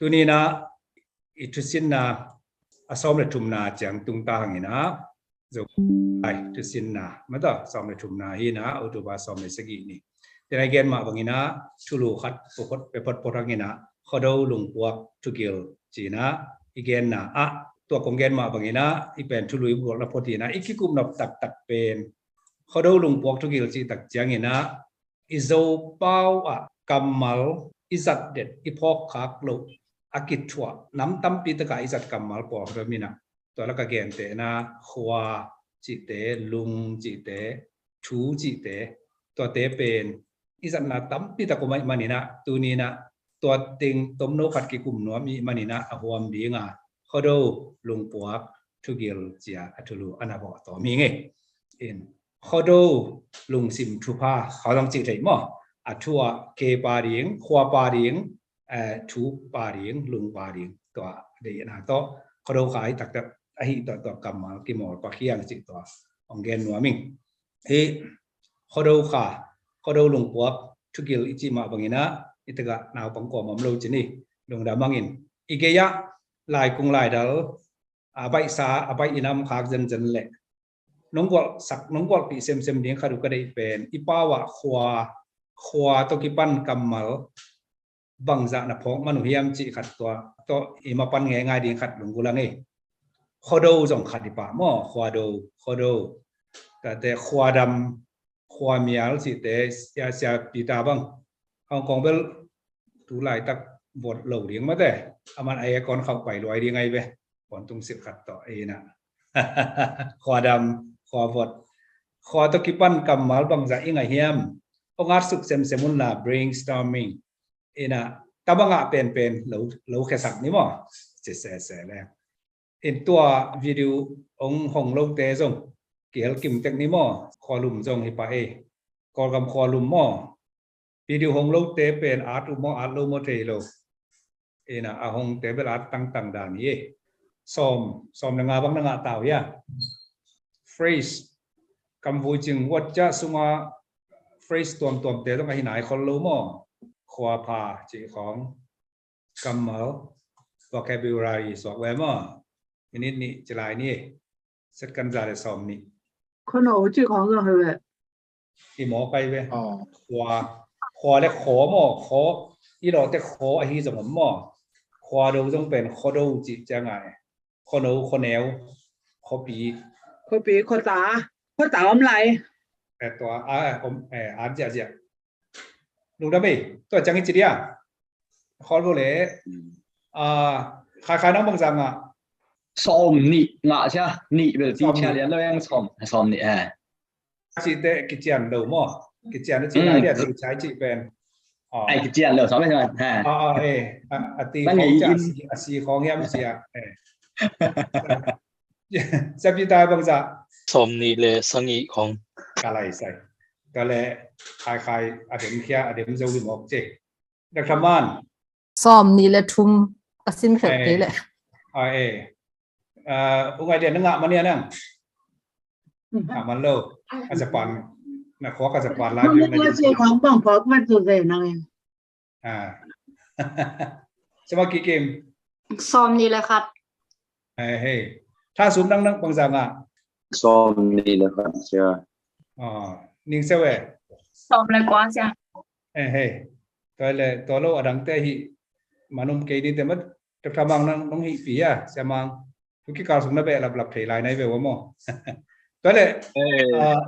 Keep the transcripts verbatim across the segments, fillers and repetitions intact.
Tuni-in ah i thusinna a sawm le thumna ciang tungta hangin ah, Zomi thusinna mata sawm le thumna hi-in ah, October sawm le sagih ni. Tena i gen mah bangin ah thulu khat pua phot, pia phot phot hangin ah, Khuado Lungpuak Thugil ci-in ah i genna ah, tua kong gen mah bangin ah i pen thulu i buakna phot hi-in ah, i kikum nop taktak pen Khuado Lungpuak Thugil cih tak ciangin ah, i Zopau ah kammal i zat det, i phawkkhak loh, a kithuah nam tampi takah i zat kammal pawlkhat om in ah, tua lak a gentehna khua cihte, lung cihte, thu cihte, tuate pen i zatna tampi tak om ahih manin ah, tuni-in ah tua teng tomno khat kikum nuam i hih manin ah, a huam ding a, Khuado Lungpuak Thugil ci-a a thulu a na vawh tawm hi ing ei. In, Khuado lungsim thupha, kha zong cih theih maw? A thu ah ke pa ding, khua pa ding, eh, thu pa ding, lung pa ding, tua deihna tawh Khuado kha hi taktak ahi tawh, tua kammal kimawl pak hi hang cih tua hong gen nuam ing. Hih Khuado kha, Khuado Lungpuak Thugil i cih mah bangin ah, i takah naupang kuamah om lo ci ni, lungdam hang in. I gei ah laikung laidal a baihsa, a baih i nam khak zenzen leh nong gualhsak, nong gualhpih semsem ding khat uh ka deih pen, i pau ah khua, khua tawh kipan kammal bangzah na phawk man uh hiam cih khat tua tawh i mapan ngeingai ding khat lunggulh hang ei. Khuado zong khat hi pah maw, Khuado, Khuado. Tate khuadam, khuamial cihte, sia, sia Peter bang, Hong Kong bel tu laitak vot lo ding mate. Aman a aircon khauh pai luai ding ahi ve. Puan tung silh khat tawh ei na. Khuadam, khuavot. Khua tawh kipan kammal bangzah i ngah hiam? Hong at suk semsem un la, brainstorming. Ina, tabang ah penpen lo, lo khesak ni maw? Ci sese le. In tua video hong hong lote zong kihel kim tek ni maw? Khualum zong hi pah ei. Kawlgam khualum maw? Video hong lote pen at uh maw, at lo maw thei lo. Ina, a hongte bel at tangtang dan hi ei. Sawm, sawm le nga bang na ngah ta uh hia? Phrase. Kamvui cing WhatsApp sunga phrase tuamtuamte zong ahi nai khol lo maw? Khuapha cih khawng, kammal, vocabulary suak ve maw? Minit nih ci lai ni. Second za le sawm nih. Khuano cih khawng zong hi ve. I mawk ahi ve. Aw. Khua, khua le khaw maw, khaw, i lawhte khaw ahi zong om maw? Khuado zong pen Khuado cih ciang a e. Khuano, khuaneu, khuapi. Khuapi, khuata, khuata om lai. Eh, tua, ah, eh, om, eh, an ziahziah. Lungdam ei, tua ciang i ci dia. Khawl bo le. Hmm. Ah, Khaikhai nang bangzah ngah? Sawm nih ngah sia, nih bel pi sia lian lo eng sawm, sawm nih, eh. Cihte kician lo maw? Kician a cih lai dia, tu cai cih pen. Ai, kician lo, sawm nih, eh. Ah, ah, eh. A, a ti khawng cia, a si, a si khawng hiam cia, eh. Sia Peter bangzah? Sawm nih le sagih khawng. Ka lai sai. Ka le Khaikhai a dem khia, a dem zo hi mawk ci. Doctor Man. Sawm nih le thum a sim khelh kei leh. Ah, eh. Ah, U Ngai Lian na ngah man hia nang? Ngah man lo. A Japan. Na khuak a Japan lai. Bang phuak man tu ve nang. Ah. Sia Ma Kikim. Sawm nih le khat. Eh, hei. Tha Sum nang, nang bangzah ngah? Sawm nih le khat sia. Ah, Ning Seo e. Sawm le kua sia. Eh, hei. Tua le, tua lo a dangte hi. Manum kei ni te mat. Doctor Mang nang, nong hih pi a, Sia Mang. Tu kikal sung na beh laplap thei lai nai ve ua maw? Tua le, eh, ah,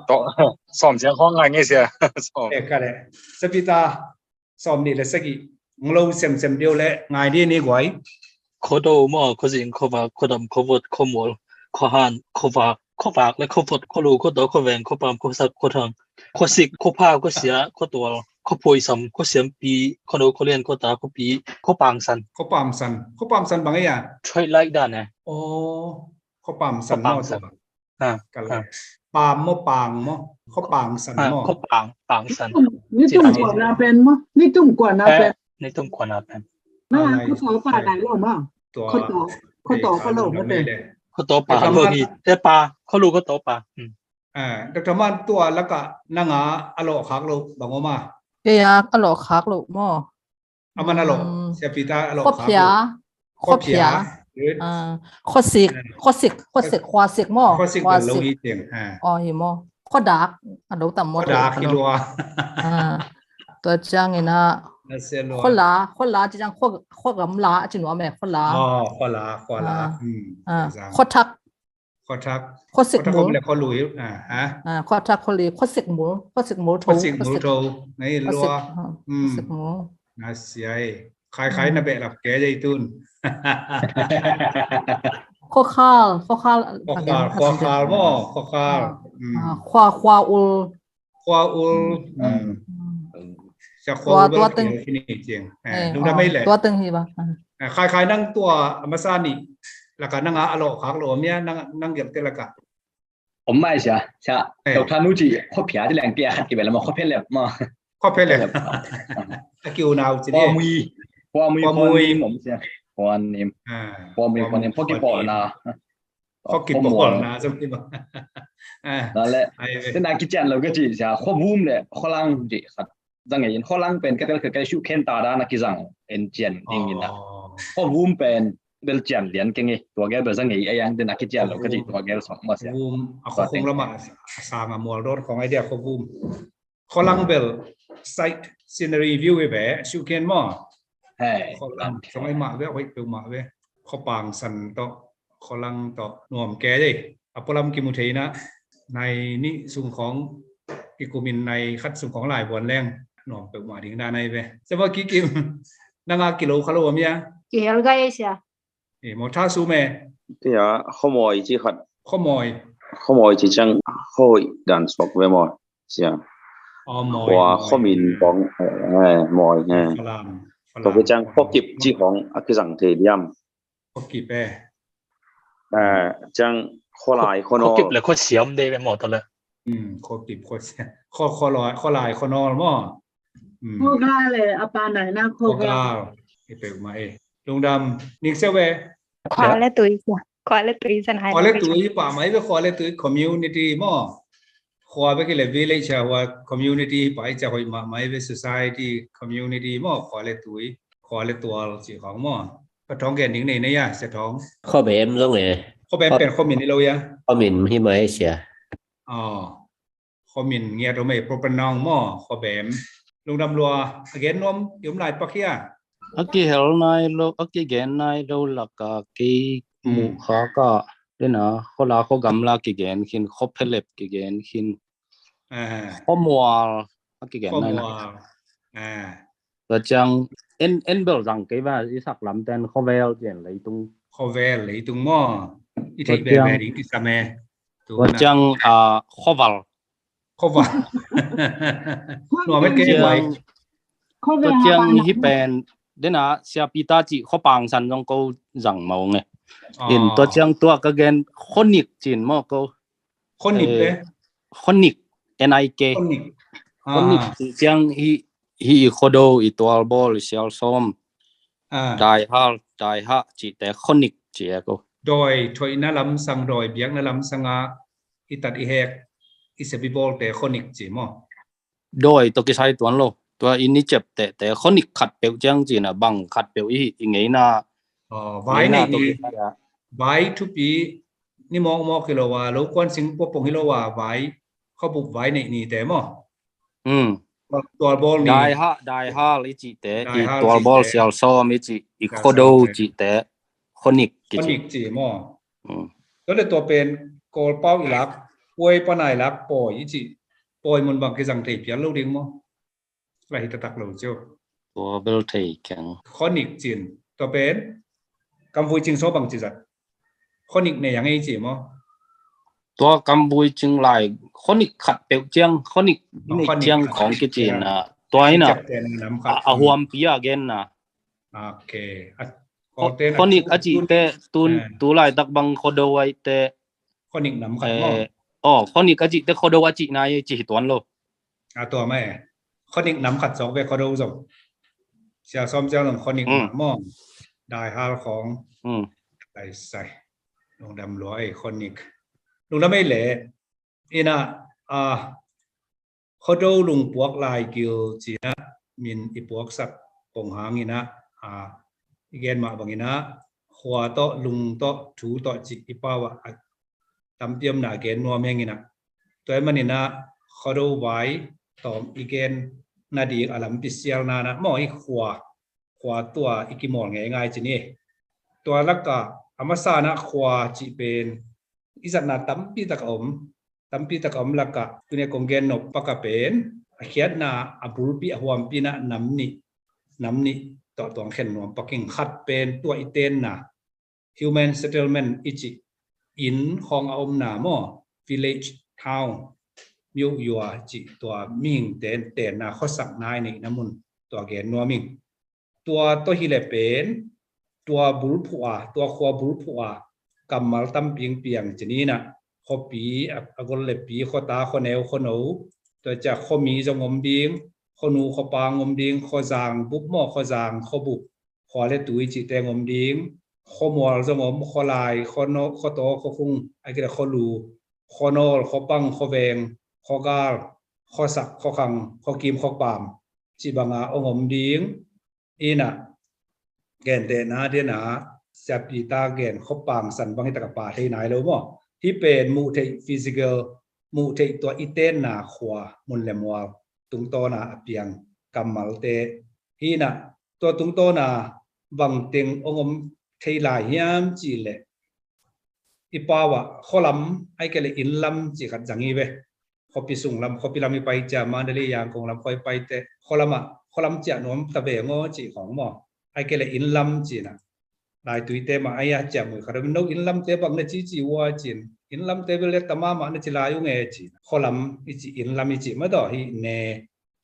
sawm ciang khawng ngai ngei sia. Sawm. Eh, ka le. Sia Peter, sawm nih le sagih. Nglo semsem deuh le ngai dih ni guai. Khuado maw, khuazing, khuavak, khuadam, khuavot, khuamual, khuahan, khuavak, khuavak le khuavot, khualu, khuataw, khuaveng, khuapam, khuasak, khuathang, khuasik, khuapha, khuasia, khuatual, khuaphuaisam, khuasiampi, khuano, khualian, khuata, khuapi, khuapangsan. Khuapamsan. Khuapamsan bang ei a? Trade like dan e. Oh, khuapamsan maw. Khuapamsan. Ah, ka le. Ah. Pam maw, pang maw? Khuapangsan maw? Khuapang, pangsan. Ni tum kuan a pen maw? Ni tum kuan a pen. Ni tum kuan a pen. Na, khuataw pa nai lo maw? Khuataw, khuataw pa lo maw te. Khuataw pa lo hi. Te pa, khualu khuataw pa. Hmm. Ah, Doctor Man, tua lakah nang a a lawhkhak loh bang om a? Kei a a lawhkhak loh maw? A man a lawh, mm, Sia Peter a lawh khak lo. Khuaphia. Khuaphia. Khuaphia. Good. Ah, khuasik, ah, khuasik, khuasik, khuasik maw? Khuasik bel lo hi ciang. Ah. Oh, hi maw? Khuadak, a lo tam maw? Khuadak hi lua. Ah. Tua ciangin ah, khuala, khuala ci ciang khua, khuagamla a ci nuam e, khuala. Oh, khuala, khuala. Ah. Hmm. Ah. Khuathak. Khuathak. Khuasik mul. Khuathak om le khualui. Ah, ha? Ah, khuathak, khualui, khuasik mul, khuasik mul tho. Khuasik mul tho. Nei lua. Hmm. Khuasik mul. Na sia e. Khai, khai na behlap kei a dei tun. Khuakhal, khuakhal. Khuakhal, khuakhal maw, khuakhal. Ah, khua, khua ul. Khua ul. Sia khua ul bel kei a kini ciang. Eh, lungdam ei le. Tua teng hi ba. Khai, khai nang tua a masa nih laka nang a lawh khak lo om hia, nang, nang giamte laka. Om mai sia, sia. Eh. Tua thanu ci, khuaphia ci leng pia khat ki bel maw, khuaphelep maw. Khuaphelep. A kiu nau ci ni. Khuamui. Khuamui, khuanim om sia. Khuanim. Ah, khuamui, khuanim. Khuakipawlna. Khuakipawlna zong hi maw. Ah. Tua leh. Tena kician lo ka ci sia, khuavum le khualang ci khat. Za ngei in, khualang pen ka tel kha ka shu khen ta dan a kizang en cian ing in a. Oh. Khuavum pen bel cian lian keng e, tua gel bel za ngei a yang den a kician lo ka ci tua gel sawk maw sia. Khuavum, a khuavum lamah a sang a mual dawn khawng a hi dia khuavum. Khualang bel site scenery view hi ve, shu khen maw. Hei, khualang song ai mah ve, hoih peuh mah ve. Khuapang san tawh, khualang tawh nuam kei dei. A pualam kimu thei na, nai nih sung khawng, kikumin nai khat sung khawng lai buan leng nuam peuhmah ding dan ahi ve. Sia Mawh Kikim, nang a kilo kha lo a mia? Kihel gai sia. E, maw tha sum e? Tia, Khuamawi ci khat. Khuamawi. Khuamawi ci ciang, Khuamawi dan suak ve maw sia. Oh, Mawi, Khua, Mawi. Khuamin bawng, eh, Mawi, eh. Falam, Falam. Tua ciang Khuakip ci khawng a kizang thei diam. Khuakip e. Eh, ciang Khualai, Khuanawl. Khuakip le Khuasiam dei ve maw tua le. Hmm, Khuakip, Khuasiam. Khua, Khualai, Khualai, Khuanawl maw. Hmm. Khuagal le, a pa nai na Khuagal. Khuagal. I peuh mah e. Lungdam, ning seu ve. Khua le tui sia. Khua le tui san hai. Khua le tui pah mah ve, khua le tui community maw. Khua bek hi le village a hua community pah i cia hoih mahmah ve, society community maw, khua le tui, khua le tual ci khawng maw. Ka thawng gen ding nei nei a, sia thawng. Khuabem zong e. Khuabem pen khuamin hi lo ia. Khuamin hi mah e sia. Aw. Khuamin ngiat om e, proper noun maw, khuabem. Lungdam lua, a gen nuam i om lai pak hia. A kihel nai lo, a kigen nai lo laka kei muh kha ka, dena, Khuala, Khuagamla kigen khin, Khuaphelep kigen khin. Ah. Khuamual a kigen nai na. Khuamual. Ah. Tua ciang en, en bel zang kei va, i sak lam ten Khuavel cian leitung. Khuavel leitung maw. I theih bebe ding kisam e. Tua ciang, ah, Khuaval. Khuaval. Nuam et kei mai. Tua ciang hi pen, dena, sia Peter ci Khuapang san zong ko zang mawng e. In tua ciang tua ka gen Khuanik cin maw ko. Khuanik e. Khuanik, N I K. Khuanik. Khuanik ci ciang hi, hi i Khuado, i tualbawl, i sialsawm. Daihal, daihah cihte Khuanik ci e ko. Dawi thoihna lamsang, dawi biakna lamsang a i tat i hek, i sep i bawlte Khuanik ci maw. Dawi tawh kisai tuan lo. Tua i ni ciaptehte Khuanik khat peuh ciang cina bang khat peuh i, i ngeina. Aw, vai neih ni, vai thupi ni mawkmawk hi lo a, lo kuan sing puapong hi lo a, vai, khuabup vai neih nite maw. Hmm. Tualbawl ni. Daihah, daihal i cihte, i tualbawl sialsawm i cih, i Khuado cihte, Khuanik kici. Khuanik ci maw. Hmm. Tua le tua pen Kawlpau i lak, puai pana i lak pawi i cih, pawi mun bang kizang thei pial lo ding maw. Lai hi taktak lo cio. Tua bel thei keng. Khuanik cin. Tua pen kamvui cing saw bang ci zat. Khuanik nei a ngei ci maw. Tua kamvui cing lai Khuanik khat peuh ciang, Khuanik i nei ciang khawng kicin a. Tua hi na a huampi a gen na. Ok. Khuanik a cihte tu laitak bang Khuado a ihte. Khuanik nam khat maw. Aw, Khuanik a cihte Khuado a cihna i ci hi tuan lo. A tua mah e. Khuanik nam khat zawk ve Khuado zong. Sia sawm ciang zong Khuanik nam maw. Daihal khawng. Daisai. Lungdam lua ei Khuanik. Lungdam ei le. Ina, a, Khuado lungpuak laigil cina min i puaksak pong hangin ah, a, i gen mah bangin ah khua tawh, lung tawh, thu tawh cih i pau ah a tampi omna a gen nuam hengin ah, tua ahih manin ah khuado vai tawm i gen nading a lampi sialna in ah maw, i khua, khua tua i kimawl ngeingai ci ni. Tua lakah a masa in ah khua cih pen i zatna tampi tak a om, tampi tak a om lakah tuni a kong gen nop pak a pen a khiatna, a bulpi, a huampi in ah nam nih, nam nih tawh tuang khen nuam pak ing. Khat pen tua i tenna, human settlement i cih, inn khawng a omna maw, village, town, myo yua cih tua mihingte tenna, khuasak nai neihna mun, tua gen nuam ing. Tua tawh hi leh pen tua bulphuh a, tua khua bulphuh a kammal tampi piang ci ni in ah, khuapi, a, a gol le pi, khuata, khuaneu, khuano, tua ciang khuami zong om ding, khuanu khuapa om ding, khuazang bup maw, khuazang, khuabup, khua le tui cihte om ding, khuamual zong om, khualai, khuano, khuataw, khuakhung, ahih kei leh khualu, khuanawl, khuapang, khuaveng, khuagal, khuasak, khuakhang, khuakim, khuapam cih banga hong om ding. In ah gentehna ding in ah, siapi ta gen khuapang san bang hi tak a pha thei nai lo maw. Hih pen muh theih, physical, muh theih, tua i tenna khua, mun le mual tungtawn a a piang kammalte hi in ah, tua tungtawn a bang teng hong om thei lai hiam cih leh, i pau ah khualam, ahih kei leh innlam cih khat zang hi ve. Khuapi sunglam, khuapi lam i pai ciang, Mandalay, Yangon lam khua i pai teh, khualam ah, khualam ciah nuam ta ve ngaw cih khawng maw. Ahih kei leh innlam ci in ah, laituite mah ah a ciah mui khat om, no innlamte bang na cici ua ci in, innlamte bel letta mahmah na ci lai ung e ci in ah, khualam i cih, innlam i cih mah tawh hi ne.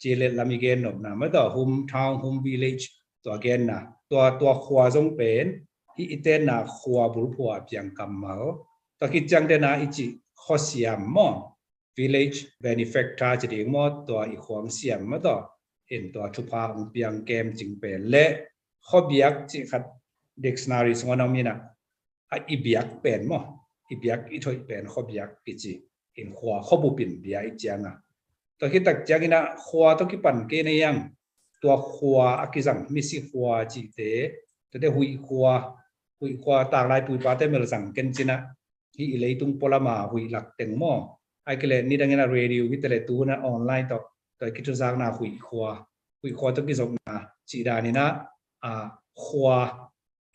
Ci leh lam i gen nopna mah tawh, home town, home village, tua genna, tua, tua khua zong pen hih i tenna khua bulphuh a piang kammal. Tua khit ciang dena i cih khuasiam maw, village benefactor ci ding maw, tua i khuang siam mah tawh, in tua thupha hong piang kem cing pen le khuabiak cih khat dictionary sungah na om in ah, a i biak pen maw, i biak i thoih pen khuabiak kici. In khua, khuabup in bia i ciang a. Tua khit tak ciangin ah khua tawh kipan kei na hiang, tua khua a kizang, misi khua cihte, tuate huih khua, huih khua tanglai puipate mel zang ken ci in ah, hih i leitung pualam a huih lak teng maw. Ahih kei leh nidangin ah radio hi ta leh tu in ah online tawh, tua i kithuzakna huih khua, huih khua tawh kizopna cih danin ah, a, khua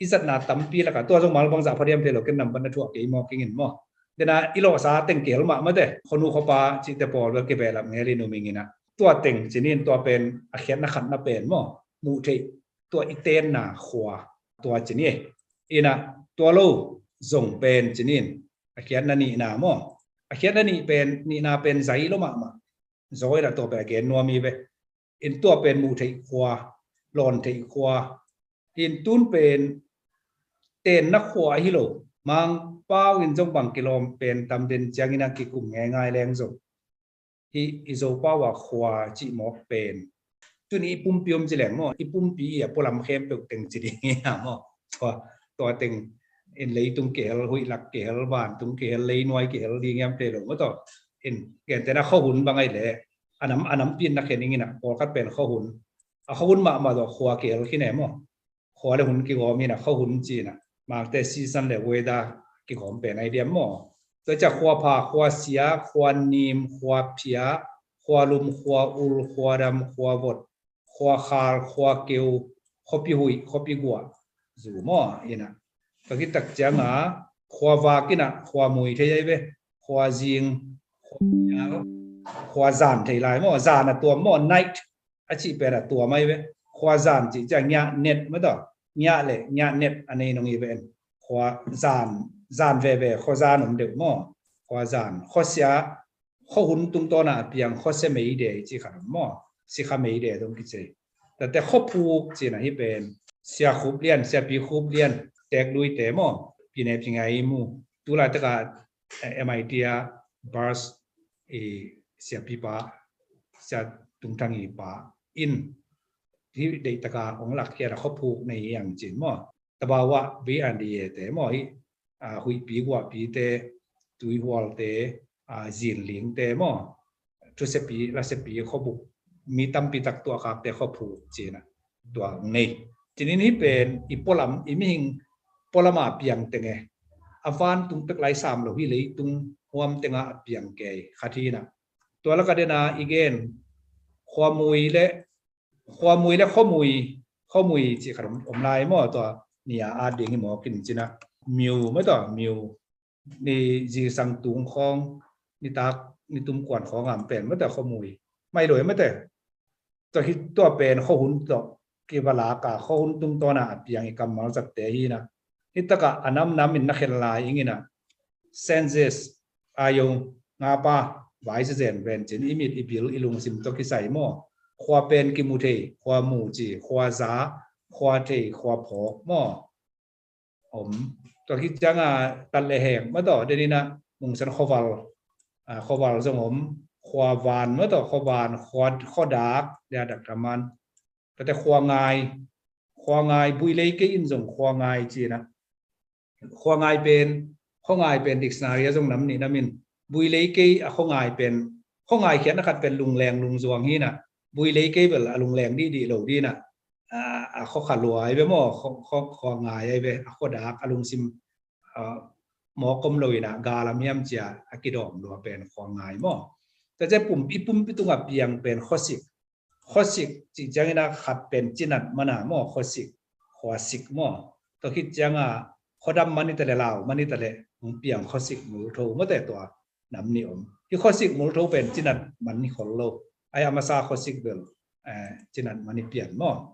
i zatna tampi lakah, tua zong mal bangzah pha diam thei lo, ken nambat na thuah kei maw, kingin maw. Dena i lawhsa teng kihel mahmah teh, khuanu khuapa cihte pawl bel kibehlap ngel in um ing in ah. Tua teng ci ni in, tua pen a khiatna khatna pen maw, muh theih, tua i tenna khua, tua ci ni. In ah tua lo zong pen ci ni in, a khiatna nihna maw, a khiatna nih pen, nihna pen zai lo mahmah. Zawi lah tua pen a gen nuam hi ve. In tua pen muh theih khua, lawn theih khua. In tun pen tenna khua ahi lo, Mangpau in zong bang kilawm pen tam den ciangin a kikum ngeingai leng zong, hih i Zopau a khua cih mawk pen, tun i pumpi om ci leng maw, i pumpi i a pualam khempeuh teng ci ding hi a maw. Tua, tua teng in leitung kihel, huihlak kihel, vantung kihel, leinuai kihel ding hiam thei lo maw tawh. In gentehna khuahun bang ahih leh, a nam, a nampi in na khen ing in ah, pawlkhat pen khuahun, a khuahun mahmah tawh khua kihel khin e maw. Khua le hun kigawm in ah, khuahun ci in ah, Mangte season le weather kigawm pen ahi diam maw. Tua ciang khuapha, khuasia, khuanim, khuaphia, khualum, khuaul, khuadam, khuavot, khuakhal, khuakeu, khuapi huih, khuapi guah, zu maw in ah. Tua khit tak ciang a, khuavak in ah, khuamui thei ahi ve, khuazing, khuapial, khuazan thei lai maw, zan a tuam maw, night a cih pen a tuam ahi ve. Khuazan cih ciang ngiah net maw tawh, ngiah le ngiah net a nei nong hi ve en. Khuazan, zan veve, khuazan om deuh maw. Khuazan, khuasia, khuahun tungtawn a a piang khuasia meide i cih khat om maw. Sikha meide zong kici. Tate khuaphuk ci in ah hih pen, Sia Khup Lian, Siapi Khup Lian, Teek Lui te maw, pi ne pi ngai i mu. Tulaitak a, eh, M I T a bars i siapipa, Sia Tung Thang i pa in, hih deihtak a hong lakkhia in ah khuaphuk nei hi hang ci in maw. Tabawa V and A te maw, hih, a, huihpi guahpite, tuihualte, a, zinlingte maw, thusiapi lasiapi khuabup, mi tampi tak tuahkhakte khuaphuk ci in ah. tua hong nei. Cinin hih pen i pualam, i mihing pualama piang teng e. A vantung pek lai sam lo hi, leitung huam tenga a piang kei khat hi na. Tua laka dena i gen khuamui le, khuamui le khuamui, khuamui cih khat om, om lai maw, tua nia a ding hi mawk in cina. Miu maw tua, miu ni, zisang tung khawng, nitak, nitum kuan khawng am pen maw tua khuamui. Mai lo e maw tua. Tua hi tua pen khuahun tawh kiva laka khuahun tungtawna a piang i kammal zatte hi na. Hi taka a namnam in na khen lai ing ina. Census a yo nga pa vai zezen ven cin i mit i bil i lungsim tawh kisai maw. Khua pen kimu thei, khua mu ci, khua za, khua thei, khua phawk maw. Om. Tua khit cianga tat le heng maw tawh, denina mungsan khuaval, a, khuaval zong om, khuavan maw tawh, khuavan, khua, khuadak, dia dak taman. Tate khuangai, khuangai, builei kei in zong khuangai cina. Khuangai pen, khuangai pen dictionary a zong nam nih namin, builei kei a khuangai pen, khuangai khiatna khat pen lungleng lungzuang hina, builei kei bel a lungleng dihdih lo dina, a, a khua kha lua ai ve maw, khua, khua, khuangai ai ve, a khuadak, a lungsim, a, mawk om lo ina, galam hiam cia, a kidawm lua pen khuangai maw. Tate pumpi, pumpi tunga piang pen khuasik. Khuasik cih ciangina khat pen cinat mana maw, khuasik, khuasik maw. Tua khit cianga khuadam mani tale lau, mani tale, hong piang khuasik multho maw te tua nam ni om. Hi khuasik multho pen cinat man hi khol lo. Ai a masa khuasik bel, eh, cinat man hi pian maw.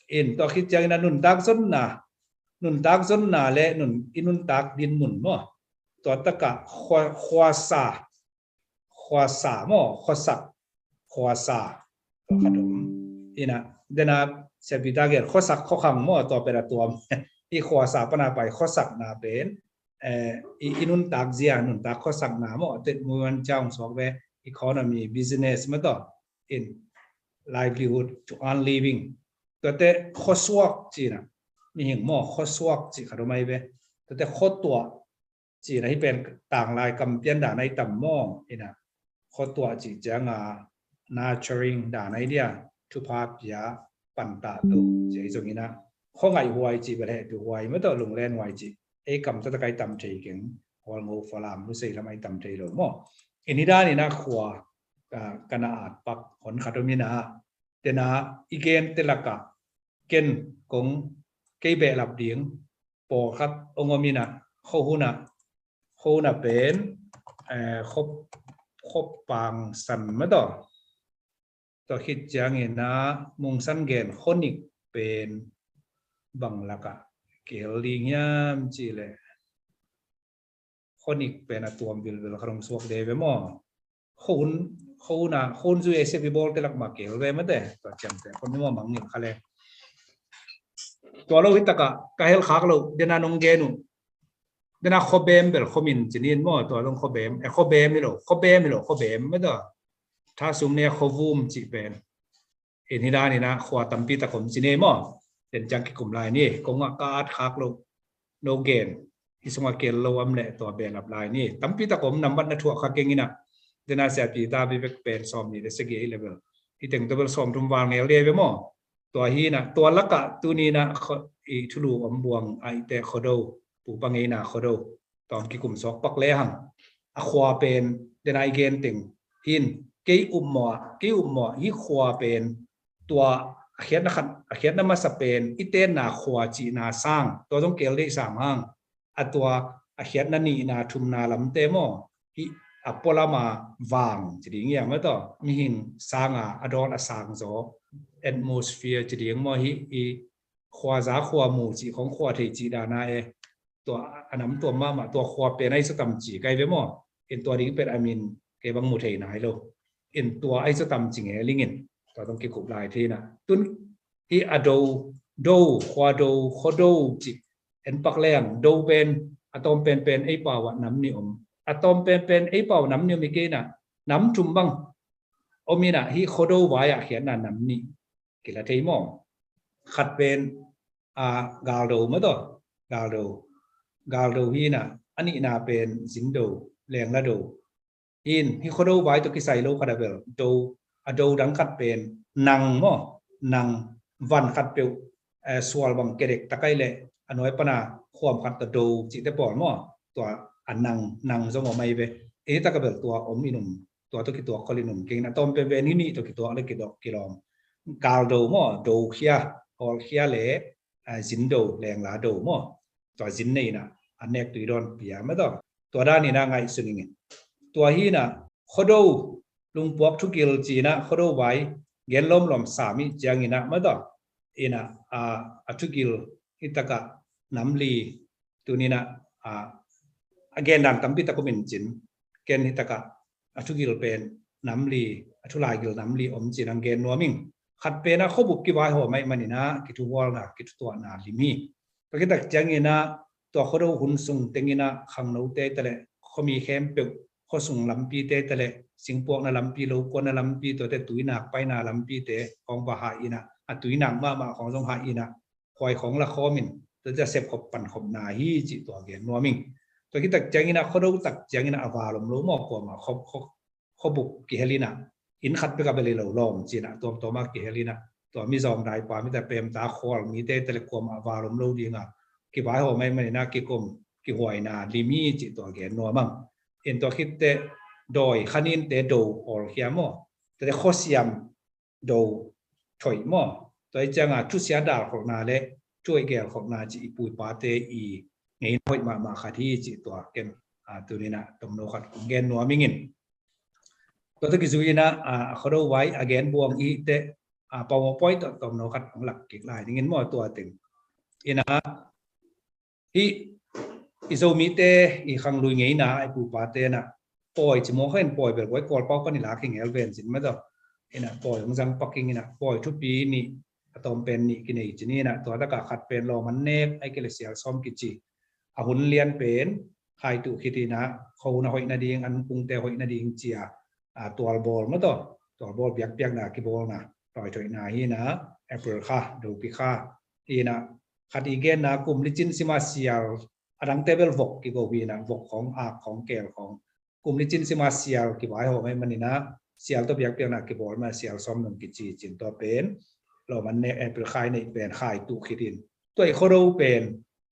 In tua khit ciangina nuntak zonna, nuntak zonna le nun, i nuntak din mun maw. Tua taka khua, khuasa, khuasa maw, khuasak, khuasa. Tua khat om. Ina, dena siapi ta gen khuasak khuakhang maw, tua pen a tuam. I khuasa pana pai khuasakna pen, eh, i, i nuntak zia, nuntak khuasakna maw, tet muan ciang suak ve, economy, business maw tua. In livelihood, to earn living. Tuate khuasuak cina, mihing maw, khuasuak ci khat om ai ve. Tuate khuatuah cina hi pen tanglai kam pian dan ai tam maw, ina khuatuah cih cianga nurturing dan ai dia, thupha pia pantah to ci ai zong ina khuangaih huai cih bel hehpih huai maw tawh lunglen huai cih ei kam taktak ai tam thei keng, hualngo falam lusei lam ai tam thei lo maw. In hi dan ina khua, ah, kana at pak hon khat om ina, tena i gen te laka ken kong kei behlap ding pawlkhat ong om ina, khuahuna, khuahuna pen, eh, khuap, khuapang san maw tawh. Tua khit ciangina mungsan gen khuanik pen bang laka kihel ding hiam cih leh. Khuanik pen a tuam vilvel khat hong suak de ve maw. Khuahun, khuahuna, khuahun zui a siapi bawl te lak mah kihel ve maw te. Tua ciang te, khuahun ni maw mang ngil kha le. Tua lo hi taka, ka hel khak lo, dena nong gen uh. Dena khuabem bel khuamin cinin maw, tua zong khuabem, eh, khuabem hi lo, khuabem hi lo, khuabem maw tua. Tha sum ne khuavum cih pen. In hi dan ina khua tampi tak om cine maw. Den ciang kikum lai ni, kong a ka at khak lo, no gen, hi sunga kel lo am le tua behlap lai ni. Tampi tak om nambat na thuak kha keng ina. Dena siapi ta bi bek pen sawm ni le segi ei level. Hi teng to bel sawm thum val ngel de ve maw. Tua hi na, tua laka tuni na kho, i thulu om buang a i te khodo, pu pa ngei na khodo. Tawm kikum suak pak le hang. A khua pen, dena i gen teng. Hin, kei upmawh, kei upmawh, hi khua pen, tua a khiatna khat, a khiatna masa pen, i tenna khua cihna sang, tua zong kel deih sam hang. A tua, a khiatna nihna thumna lamte maw, hi a pualama vang, ci ding ia maw tawh, mihing sanga, a dawn a sang zaw, atmosphere, ci ding maw, hi i khuaza khuamu cih khong khua thei cih dana e. Tua a nam tua mahmah tua khua pen ahi sa tam ci kai ve maw. In tua ding pen a min kei bang mu thei nai lo. In tua ahi sa tam ci nge lingin. Tua tong kikup lai thei na. Tun hi a do, do, khua do, kho do ci. En pak leng, do pen, a tawm pen pen ei pau a nam ni om. A tawm pen pen ei pau nam ni om i kei na. Nam thum bang. Om i na hi kho do vai a khian na nam ni. Kila thei maw. Khat pen a, galdo maw tawh, galdo. Galdo hi na, a nihna pen zindo, lengla do. Hin, hi khuado vai tawh kisai lo khat a bel, do, a do dang khat pen, nang maw, nang, van khat peuh, eh, sual bang kedek takai le a nuai pana khuam khat tawh do cihte pawl maw, tua a nang nang zong om ai ve. Ei taka bel tua om in um, tua tawh kituak khol in um keng in a tawm pen ven hi nih tawh kituak le kidok kilawm. Gal do maw, do khia, hawl khia le, eh, zin do, lengla do maw, tua zin nei in a, a nek tui dawn pia maw tawh. Tua dan in a ngaihsun ing in. Tua hi in a Khuado lungpuak thugil ci in a Khuado vai gen lawmlawm sam ih ciang in a maw tawh. In a, a, a thugil hi taka nam li tuni in a, a, a gen dan tampi tak om in cin. Ken hi taka a thugil pen nam li, a thulaigil nam li om cin ang gen nuam ing. Khat pen a khuabup kivaihawm ahih man in a kithuhualna, kithutuahna lim hi. Tua khit tak ciang in a tua Khuado hun sung teng in a khangnote ta le khuami khempeuh, khuasung lampite ta le singpuakna lampi, lokuanna lampi, tuate tuinak paina lampite hong va hah in a, a tuinak mahmah khong zong hah in a, khuai khong la khawm in, tuate a sepkhop pankhopna hi cih tua gen nuam ing. Tua khit tak ciang in a Khuado tak ciang in a a val om lo maw, kuamah khuap, khuap, khuabup kihel in a, inn khat bek a bel hi lo lawm ci in a, tuamtuam a kihel in a, tua mizawng daipa, mite pemta, khual mite ta le kuamah val om lo ding a, kivaihawm ahih man in a kikum, kihuaina lim hi cih tua gen nuam ang. In tua khit teh dawi khaninte do hawl khia maw, tua teh khuasiam do thoih maw, tua hi ciang a thusia dalkholhna le thuhoih gelkholhna cih i pu i pate i ngeina hoih mahmah khat hi cih tua ken, a, tuni in a tomno khat kong gen nuam ing in. Tua tawh kizui in a, a, Khuado vai a gen buang i hih teh, a, PowerPoint tawh tomno khat kong lak kik lai ning in maw, tua teng in a, hih i Zomite i khanglui ngeina a i pu i pate in a pawi ci mawk hen, pawi bel kua i Kawlpau pan i lak hi ngel ven cin maw tawh. In a pawi hong zang pak ing in a pawi thupi nih, a tawm pen nih kinei ci ni in a, tua tak a khat pen lawm an nek, ahih kei le sial sawm kici. A hun lian pen khaituh khit in a, khuahun a hoih nading, an kungte hoih nading ci a, a, tualbawl maw tawh, tualbawl biakpiakna kibawlna, tawi thoihna hi in a, April kha, dopi kha hi in a, khat i genna kum licin sim a sial, a dangte bel vok kigo hi in a, vok khong, ak khong, keel khong, kum licin sim a sial kivaihawm ahih man in a, sial tawh biakpiakna kibawl ma sial sawm nung kici cin, tua pen lawm an nek, April kha i neih pen khaituh khit in. Tua i Khuado pen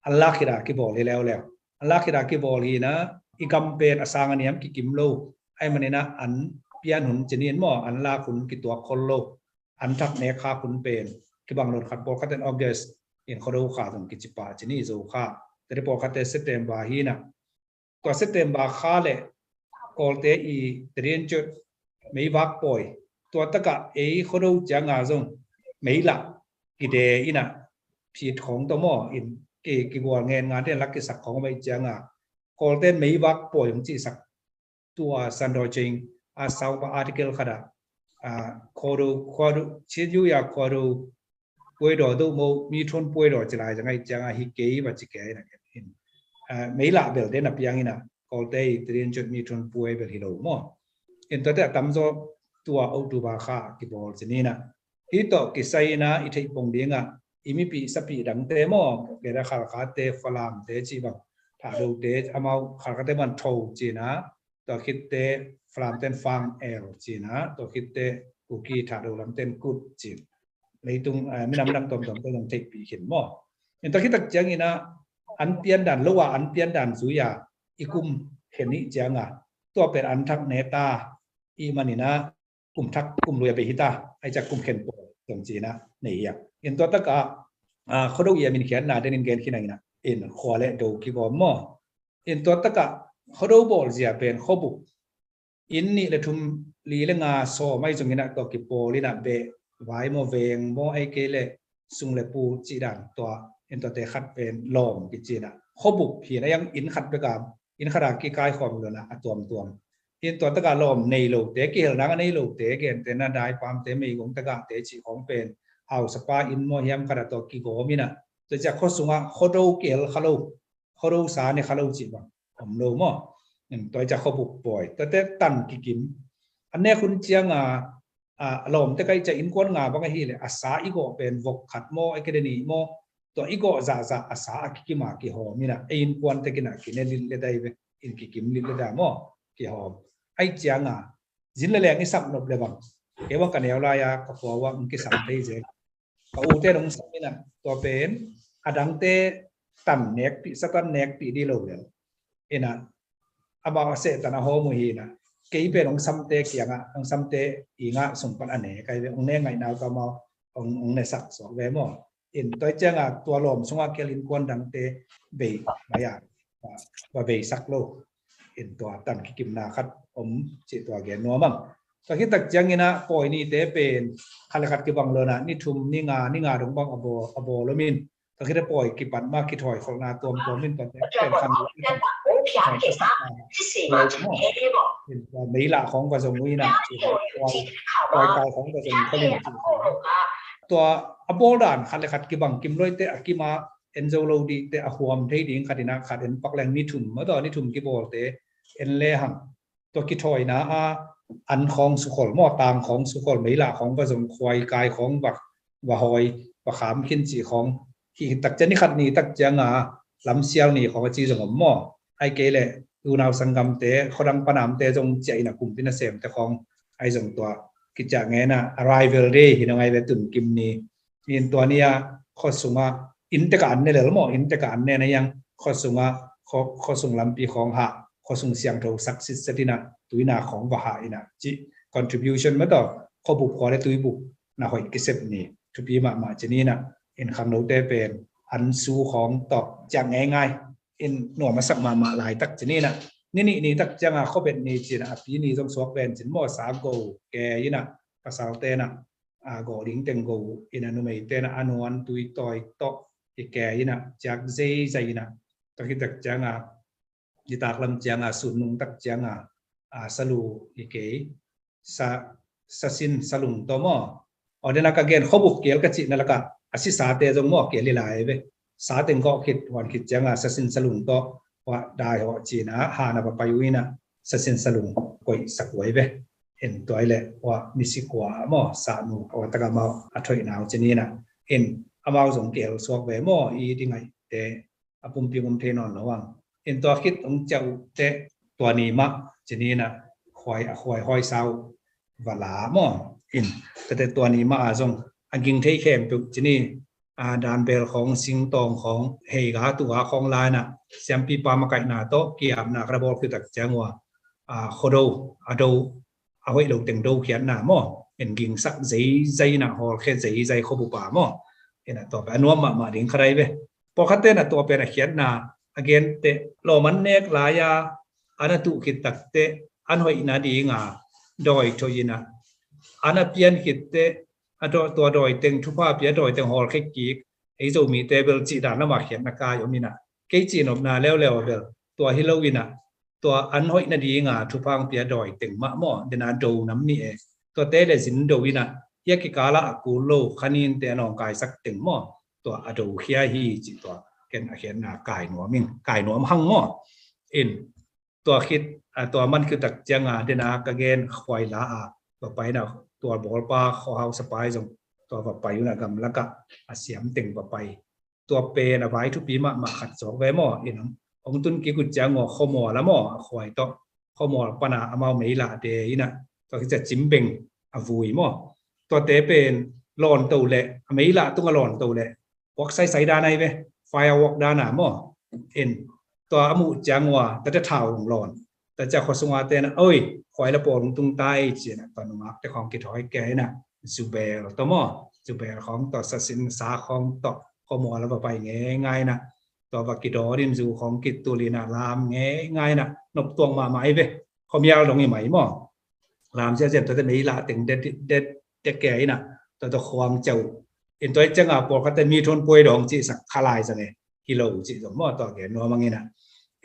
an lak khit a kibawl hi leuleu. An lak khit a kibawl hi in a, i gam pen a sang a niam kikim lo ahih man in a, an pian hun ci ni in maw, an lak hun kituak khol lo. An thak nek khak hun pen kibang lo in, khat pawlkhat in August in, Khuado kha zong kici pah ci ni, Zo kha. Tua teh pawlkhatte September hi in a, tua September kha le Kawlte i Tadian Church meivak pawi, tua tak a ei Khuado ciang a zong meilah kide in a, phit khong tawh maw in, ki, kigual ngen ngante in lak kisak khong om ahih ciang a, Kawlte in meivak pawi hong cihsak. Tua Sandawching a sau pa article khat ah, a, Khuado, Khuado, Chin Yu ya Khuado puai daw do mo, mi thun puai daw ci lai zang ahih ciang a hi kei va ci kei na ken in. A, meilah bel den a piang in a, Kawlte i Tadian Church mi thun puai bel hi lo maw. In tua teh a tamzaw tua October kha kibawl ci ni in a. Hih tawh kisai in a i theih pong ding a, i mipih sapih dangte maw, kei da Khalkhate, Falamte cih bang, Thadote, amau Khalkhate bang Tho ci in a, tua khit teh Falamte in Fang El ci in a, tua khit teh Kuki Thado lamte in Kut ci in. Leitung, eh, minam dang tuamtuamte in theihpih khin maw. In tua khit tak ciang in a, an pian dan, lo a an pian dan zui a i kum khen i hih ciang a, tua pen an thak ne ta i hih man in a, kum thak, kum lui a bei hi ta, ahih ciang kum khen pawl zong ci in a nei hi a. In tua tak a, a, Khuado i a min khiatna den in gen khin a in a, in khua le do kigawm maw. In tua tak a Khuado bawl zia pen khuabup inn nih le thum, li le nga, sawm ahi zong in a, tua kipawl in a, beh vai maw, veng maw, ahih kei le sung le pu cih dan, tua in tuate khat pen lawm kici in a, khuabup hi in a, a yang inn khat bek a, inn khat a kikaikhawm lo in a, a tuamtuam. In tua tak a lawm nei lote, kihel nang a nei lote, gentehna daipamte, meigongte, gahte cih khong pen hausapa inn maw hiam khat a tua kigawm in a, tua ciang khuasung ah Khuado kihel kha lo, Khuado sa ne kha lo cih bang om lo maw. In tua ciang khuabup pawi, tuate tan kikim. An nek hun ciang a, a, lawm tek ahih ciang innkuan nga bang ahih leh a sa i gawh pen vok khat maw, ahih kei le nih maw, tua i gawh zahzah a sa a kikim a kihawm in a, ei innkuan tek in a kine lit le dai ve, in kikim lit le dai maw, kihawm. Ahih ciang a zin le leng i sak nop le bang, kei bang ka neu lai a ka pua uah hong kisam thei zel. ka ute nong sam ina, tua pen a dangte tan nekpih, sa tan nekpih di lo lel ina, amau a sehtan a hawm uh hi ina, kei pen hong samte kiangah, hong samte ingah sung pan a ne kai ve, hong ne ngaihna uh tawh amau hong, hong nesak suak ve maw. In tua ciangah tua lawm sungah kial innkuan dangte bei mai a, va beisak lo. In tua tan kikimna khat om cih tua gen nuam ang. Tua khit tak ciangin ah pawi nite pen khat le khat kibang lo ina, ni thum, ni nga, ni nga dong bang a bawl, a bawl om in. Tua khit a pawi kipat ma kithawi kholhna tuamtuam in, tua te pen khan meilak khawng va zong uh ina, pawi kai khawng va zong khol in. Tua a bawl dan khat le khat kibang kim lo ite, a kim a en zo lo dih te, a huam thei ding khat ina khat en pak leng ni thum, ma tua ni thum kibawlte en le hang. Tua kithawina a an khawng sukhol maw, tang khawng sukhol, meilak khawng va zong, khuai kai khawng va, va hawi, va kham khin cih khawng. Hi tak ciang ni khat ni tak cianga lamsial ni khawng a ci zong om maw. Ai kei leh unau sanggamte, khuadang panamte zong ciah ina, kumpi nasemte khawng ai zong tua kiciah ngeina arrival day hi na ngai ve, tun kim ni. In tua ni a khuasunga inntek a an ne lel maw, inntek a an ne na iang khuasunga, khua, khuasung lampi khawng hah, khuasung siangtho sak sitset ina, tuina khawng va hah ina cih contribution ma tawh khuabup khua le tuibup na hoih kisep ni thupi mahmah ci ni ina. In khangnote pen an su khawng tawh ciang ngeingai in nuam a sak mahmah laitak ci ni ina. Ni nih ni tak cianga khuabet ni ci ina, a pi ni zong suak pen cin maw, sa go ke ina, pasalte ina a gawh ding teng go ina, numeite ina a nuan tui tawi tawh i ke ina, ciak zeizai ina. Tua khit tak cianga nitak lam cianga, sun nung tak cianga, a, salu i kei, sa, sasin salung tawh maw. Aw, dena ka gen khuabup kial ka cihna lakah a sisate zong maw kial i lai ve. Sa teng gawh khit, huan khit cianga sasin salung tawh, huah dai hawh ci ina, hana va pai uh ina, sasin salung koihsak uh ai ve. In tua i leh huah misi kua maw, sahnu, huah taka amau a thoihna uh ci ni ina. In amau zong kial suak ve maw, i di ngaihte a pumpi um thei nawn lo ang. In tua khit hong ciah uh teh tua ni mah ci ni ina, khuai, a khuai hawi sa uh va la maw. In tate tua ni mah a zong a ging thei khempeuh ci ni, a, danbel khawng, singtawng khawng, heiga tuga khawng la ina, siampipa makaihna tawh kiapna ka ra bawl khit tak ciang ua, a, khuado, a do, a hoih lo teng dokhiatna maw, en gingsak zeizai ina, hawlkhia zeizai khuabupa maw. Ina tua pen a nuam mahmah ding kha dai ve. Pawlkhatte ina tua pen a khiatna a gen teh, lawm an nek lai-a an a tuh khit tak teh an hoihna dinga dawi thoih ina, an a pian khit teh a daw, tua dawi teng thupha pia, dawi teng hawlkhia kik, ei Zomite bel cih dan lamah khiatna kai om ina. Kei cihnopna leuleu a bel tua hi lo ina, tua an hoih nadinga thupha hong pia dawi teng mah maw, dena do nam nih e. Tuate le zin do ina, hia kikala a kul lo khaninte a nawngkaisak teng maw, tua a dokhia hi cih tua ken a khiatna kai nuam ing, kai nuam hang maw. In tua khit, a, tua man khit tak cianga dena ka gen khuai la a va pai ina, tua bawlpa khuahau sapai zong tua va pai uh ina, gamlakah a siam teng va pai. Tua pen a vai thupi mahmah khat suak ve maw. In hong, hong tun kik uh ciang ua khuamual a maw, a khuai tawh khuamual pana amau meilak de ina, tua khit ciang cimbeng a vui maw. Tuate pen lawnto leh, a meilak tunga lawnto leh puak saisai dan ai ve, firework dan a maw. In tua a muh ciang ua tate thau hong lawn. Tua ciang khuasungate ina, oi, khuai la pawl hong tung ta ei ci ina, tua nungakte khawng kithawi ke ina, zubel tawh maw, zubel khawng tawh, sasin sa khawng tawh khuamual a va pai ngeingai ina, tua va kidawt in, zu khawng kitul ina, lam ngeingai ina, noptuak mahmah ai ve. Khuamial dong i mai maw. Lam ziahziah tuate meilak teng det, det, det ke ina, tua tua khuang ciau. In tua i cianga pawlkhatte mi thon puai dong cihsak kha lai zang e, hi lo cih zong maw, tua gen nuam ang ina.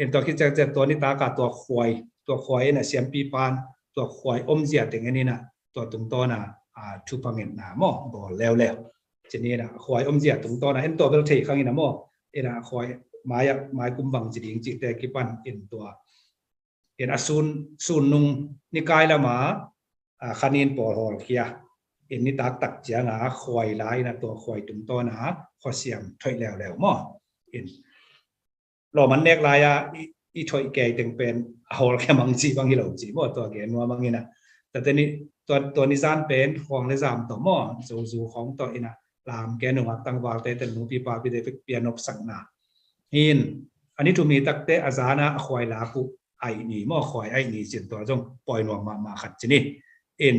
In tua khit ciang ciang tua nitaka tua khuai, tua khuai ina siampipan tua khuai omzia teng en ina, tua tungtawna, a, thupha ngetna maw bawl leuleu ci ni ina, khuai omzia tungtawna en tua bel thei khang ina maw. Ina khuai mai a, mai kum bang ci ding cihte kipan in tua in a sun, sun nung nikai lama, a, khanin pawl hawlkhia. In nitak tak cianga khuai la ina, tua khuai tungtawna khuasiam thoih leuleu maw. In lawm an nek lai-a i, i thoih kei teng pen a hawlkhia mang ci bang hi lo ci maw, tua gen nuam ang ina. Tate ni, tua, tua ni zan pen khuang le zam tawh maw, zozu khawng tawh ina, lam gen nungak tangvalte ten nupi papite bek pia nopsakna. Hin, a ni thum hi takte a zana a khuai lak uh aih ni maw, khuai aih ni cin tua zong pawi nuam mahmah khat cin hi. In,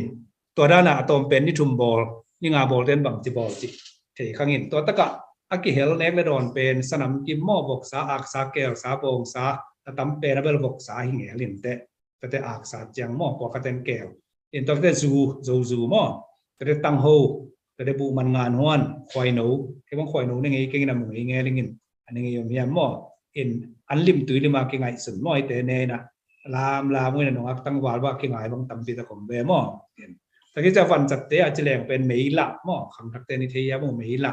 tua dana a tawm pen ni thum bawl, ni nga bawl ten bang ci bawl cih thei khang in. Tua takah a kihel nek le dawn pen sanam kim maw, voksa, aksa, kelsa, bawngsa, a tam pen a bel voksa hi ngel in teh. Tate aksa ciang maw, pua khaten kel. In tua kate zu, zozu maw. Tate tangho, tate buhman ngan huan, khuaino. Kei bang khuaino ne ngei keng in a mu ngei nge ling in. A ne ngei om hiam maw. In an lim tui lima kingaihsun maw, ite ne in a. Lam, lam, ngui na nungak tangval ba kingai bang tampi ta kom ve maw. In. Taki ca van catte a ci leng pen meila maw. Khang takte ni thei hiam maw meila.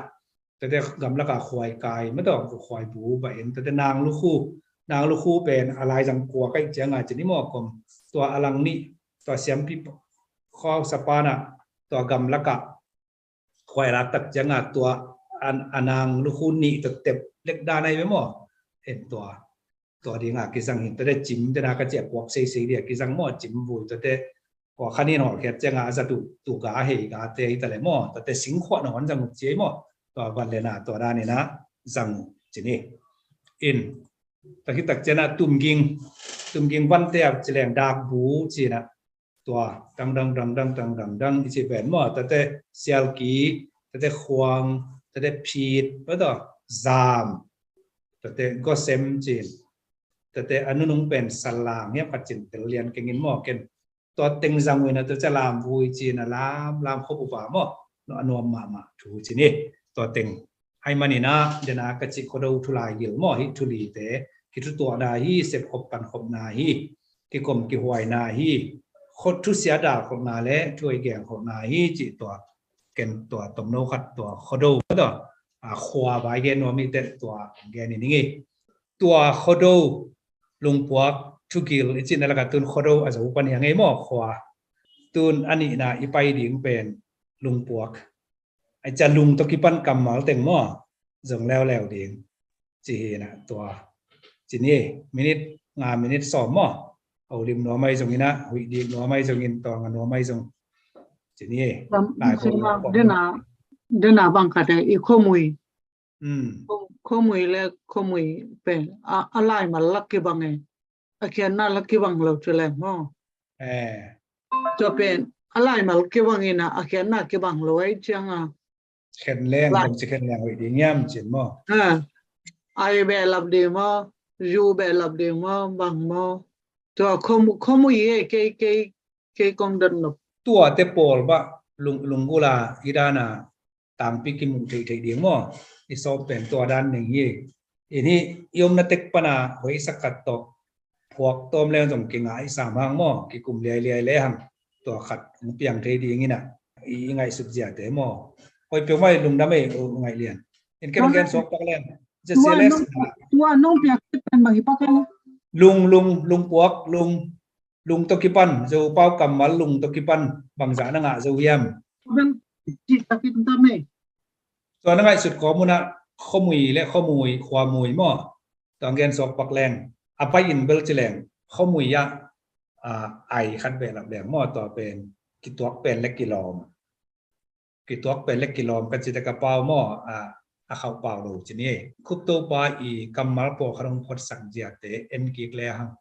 Tate gamlaka khuai kai, mataw, khuai bu ba in, tate nang lukhu, nang lukhu pen a lai zang kua kai cianga cin i maw kom, tua a lang nih, tua siampi khau sapana, tua gamlaka khuai lak tak cianga, tua a nang lukhu nih tua tep lek dan ai ve maw, en tua. Tua dinga kizang hin, tate cim, tena ka cia kuak seisei dia kizang maw, cim vui, tate kua khanin hawlkhiat cianga a zat uh, tu ga hei ga te hi tale maw, tate singkhuah nawn zang uh cia hi maw, tua van lena tua danina zang uh cini. In, takitak ciana tumging, tumging vante a cileng dak bu cina, tua dang dang dang dang dang dang dang i ci pen maw, tate sialki, tate khuang, tate phit, tua zam, tate gosem cin, tate a nunung pen salang hiam khat cin tel lian kengin maw ken. Tua teng zang uina tua ca lam vui cina lam lam khop upa maw, no a nuam mahmah thu cini. Tua teng ai manina dena ka ci khodo thu lai gil maw, hi thu lite, ki thu tuahna hi, sep khop pan khopna hi, kikom kihuaina hi, khot thu sia dal khopna le thu ai geng khopna hi ci tua, ken tua tomno khat tua khodo tua, a khua vai gen nuam hi te tua gen i ning i. Tua khodo lungpuak thugil i cina laka tun khodo a zo pan hiang ei maw khua. Tun a nihna i pai ding pen lungpuak. Ai ca lung to kipan kammal teng maw zong leuleu ding. Ci hina tua. Cini minit nga minit sawm maw. Au lim nuam ai zong ina, huih dik nuam ai zong in, tawng a nuam ai zong. Cini lai khua. Dena, dena bang kate i khomui. Khomui le khomui pen a, a laimal lak kibang e. A khiatna lak kibang lo ci leng maw. Tua pen a laimal kibang ina a khiatna kibang lo ai cianga. Khen leng, kong ci khen leng hoih ding hiam cin maw. Ai behlap ding maw, zu behlap ding maw, bang maw. Tua khomui e kei, kei, kei kong dot nop. Tua te pawl bah lung, lunggula i dana tangpi kimuh theihtheih ding maw. I sawp pen tua dan ning hi. Ini i omna tek pana hoih sak khat tawh phuak tawm leng zong kingai sam hang maw, kikum liailiai le hang tua khat hong piang thei ding ina i ngaihsut ziate maw. Hoih peuhmah i lungdam ei ngaih lian. In ken gen suak pak leng. Tua nong piak pen bang hi pak leng. Lung, lung, lungpuak, lung. Lung tawh kipan, Zopau kammal lung tawh kipan bangzah na ngah zo hiam? Tua na ngaihsut kawm unah khomui le khomui, khuamui maw? Tua gen suak pak leng, a pai in bel ci leng, khomui ah ai khat behlap leng maw, tua pen kituak pen le kilawm. Kituak pen le kilawm ka cite ka pau maw, a khauh pau lo cini. Khuptopa i kammal pawl khat hong photsak ziate en kik le hang.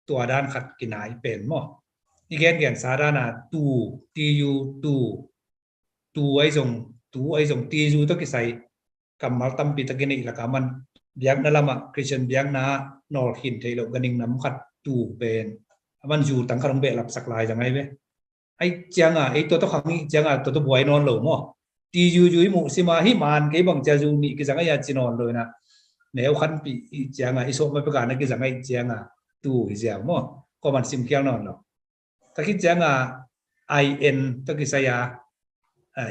Tua dan khat kinai pen maw. I gengen sa dana tu, tu, tu, tu ai zong, tu ai zong, tu tawh kisai kammal tampi tak i neih laka man biakna lamah Christian biakna nawl khin thei lo ganing nam khat tu pen a man zu tang khat hong behlap sak lai zang ai ve. Ai cianga ei tua tawh khang ih cianga tua tawh buai nawn lo maw. Ti zuzui muh sima hi man kei bang cia zu nih kizang ai a ci nawn lo ina. Neu khanpih ih cianga i sawh ma peka na kizang ai cianga tu hi ziau maw. Kua man simkhial nawn lo. Takhi cianga I N tawh kisai a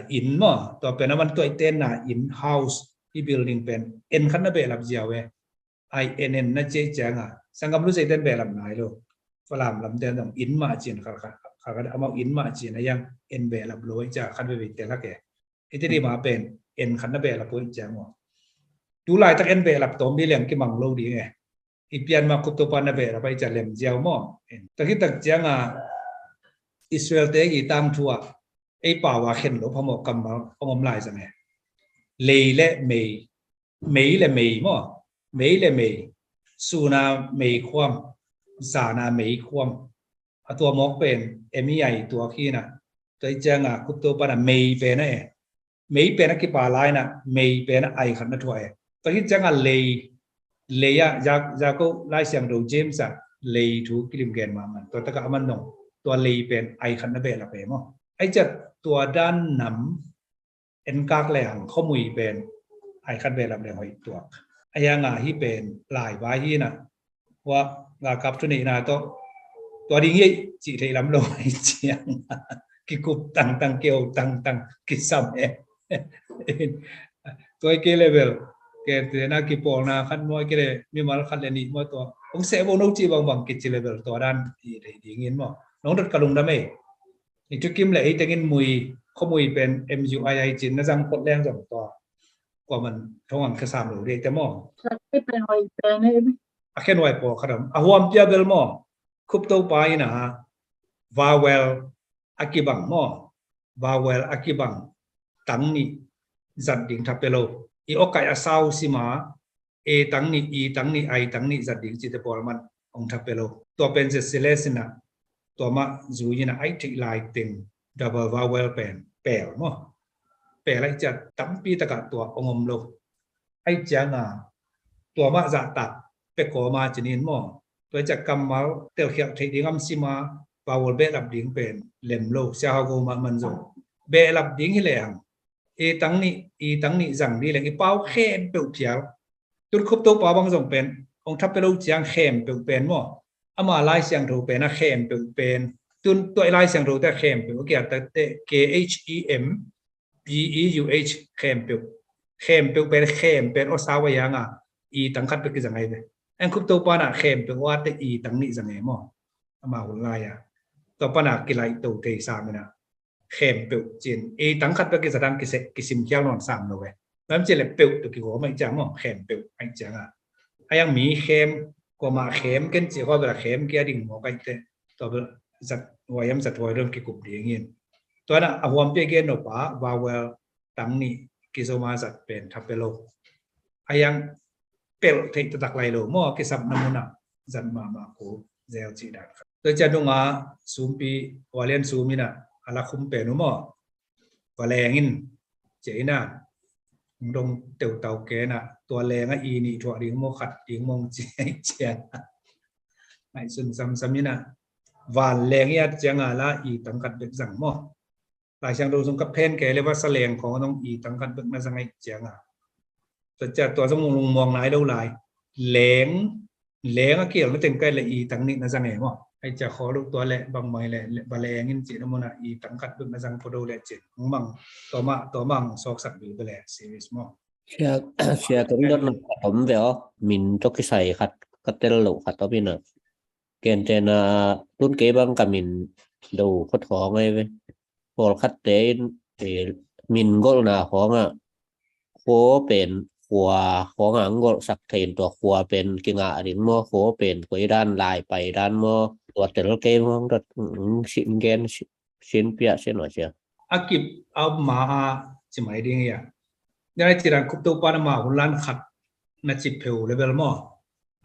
inn maw. Tua pen a man tuaih tenna inn house i building pen en khat na behlap ziau e. I N N na ciai cianga sanggam lu zeiten behlap nai lo. Falam lamten zong inn mah cin khat khat amau inn mah cin a yang en behlap lo i cia khat veve tel hak e. I ti di ma pen en khat na behlap lo i ciang maw. Tu laitak en behlap tawm di leng kimang lo ding e. I pian ma Khuptopa na behlap a i cia lem ziau maw. Takhi tak cianga Israel te i tangthu ah ei pau a khen lo phamawh kammal hong om lai zang e. lei le mei, mei le mei maw, mei le mei, suna mei khuam, zana mei khuam. A tua mawk pen M E I tuak hi na. Tua hi cianga Khup To pana mei pen a e, mei pen a kipa lai na, mei pen a ai khat na thuah e. Tua hi cianga lei, lei a, Jacob Lai Siangtho James a lei thu kilim gen mahmah. Tua taka a man dong tua lei pen ai khat na behlap e maw. Ai ciat tua dan nam enkak le hang khomui pen ai khat behlap le hoih tuak. A hianga hi pen lai vai hi na. Hua galkap thu neihna tawh tua ding hi cih theih lam lo hi ciang kikup tangtang, kio tangtang, kisam e. Tua i ke level ke tena kipawlna khat maw, i ke le mimal khat le nih maw, tua hong seh bo no cih bangbang kici level tua dan i theih dingin maw. Nong dot ka lungdam ei. I thukim le ei tengin mui, khomui pen M U I I cin na zang phot leng zong tua kuaman thong ang khesam lo dei te maw. Tua pen hoih pen ei. A khen huai pawl khat om. A huam pia bel maw. Khup To pa ina vowel a kibang maw. Vowel a kibang tang nih zat ding tha pe lo. I awkaih a sau sima, A tang nih, I tang nih, I tang nih zat ding cite pawl man hong tha pe lo. Tua pen zet sile sina, tua mah zui ina ai theih lai teng double vowel pen pel maw. Pel ai ciat tampi taka tua hong om lo. Ai cianga tua mah zahtak pe kawma cinin maw. Tua ciat kammal telkhialh theih ding am sima, vowel behlap ding pen lem lo, sia hau go mah man zong. Behlap ding hi lehang A tang nih, I tang nih zang dih leng i pau khempeuh phial. Tun Khup To pa bang zong pen hong tha pe lo ciang khempeuh pen maw. Ama Lai Siangtho pen a khempeuh pen. Tun tua i Lai Siangtho te khempeuh a kiat te K H E M P E U H khempeuh. Khempeuh pen khempeuh aw sau a hianga I tang khat pe kizang ai ve. Eng Khup To pana khempeuh aw te I tang nih zang ai maw. Ama hun lai a. Tua pana kilaih to thei samina. Khempeuh cin. A tang khat bek kizat ang kisim khial nawn sam lo e. Lam cin le peuh to kigawm aih ciang maw, khempeuh aih cianga. A yang mi khem, kuama khem ken ci khaw bela khem kia ding mawk aih te. Tua bel zat huai am zat huai dong kikup dingin. Tua na a huampi a gen no pa vowel tang nih kizoma zat pen tha pe lo. A yang pelh theih taktak lai lo maw, kisapna munah zat mahmah ko zel cih dan khat. Tua ciah nunga sumpi valian sum inah a la khum pen uh maw. Va leng in ciah inah dong teutau kenah tua lengah i nih thuah ding maw, khat ding mong ciah ciah. Ngaihsun samsam inah van leng i at ciangah la i tangkhat bek zang maw. Lai Siangtho sung ka phen kei le va sa leng khawng a nong i tangkhat bek na zang aih cianga. Tua cia tua zong lungmuang nai lo lai. Leng, leng a kiel na teng kai le i tang nih na zang e maw. Aih cia khaw lo tua le bangmai le va leng in cih na munah i tangkhat bek na zang pho do le cin. Hong mang, tua mah, tua mah hong sawksak bil bele series maw. Sia, sia keng dot na khat om ve aw. Min tua kisai khat ka tel lo khat om inah. Gentehna tun kei bang ka min do khawt khawng ai ve. Pawlkhatte in min golhna khawngah khua pen khua khawngah ang golhsak thei in tua khua pen kingah ding maw, khua pen koi dan lai pai dan maw, tua tel kei maw, dot sim gen sin piah sin wa sia. A kip a ma a cimai ding ia. Nai ciran Khup To pan ama hun lan khat na cip pheu level maw.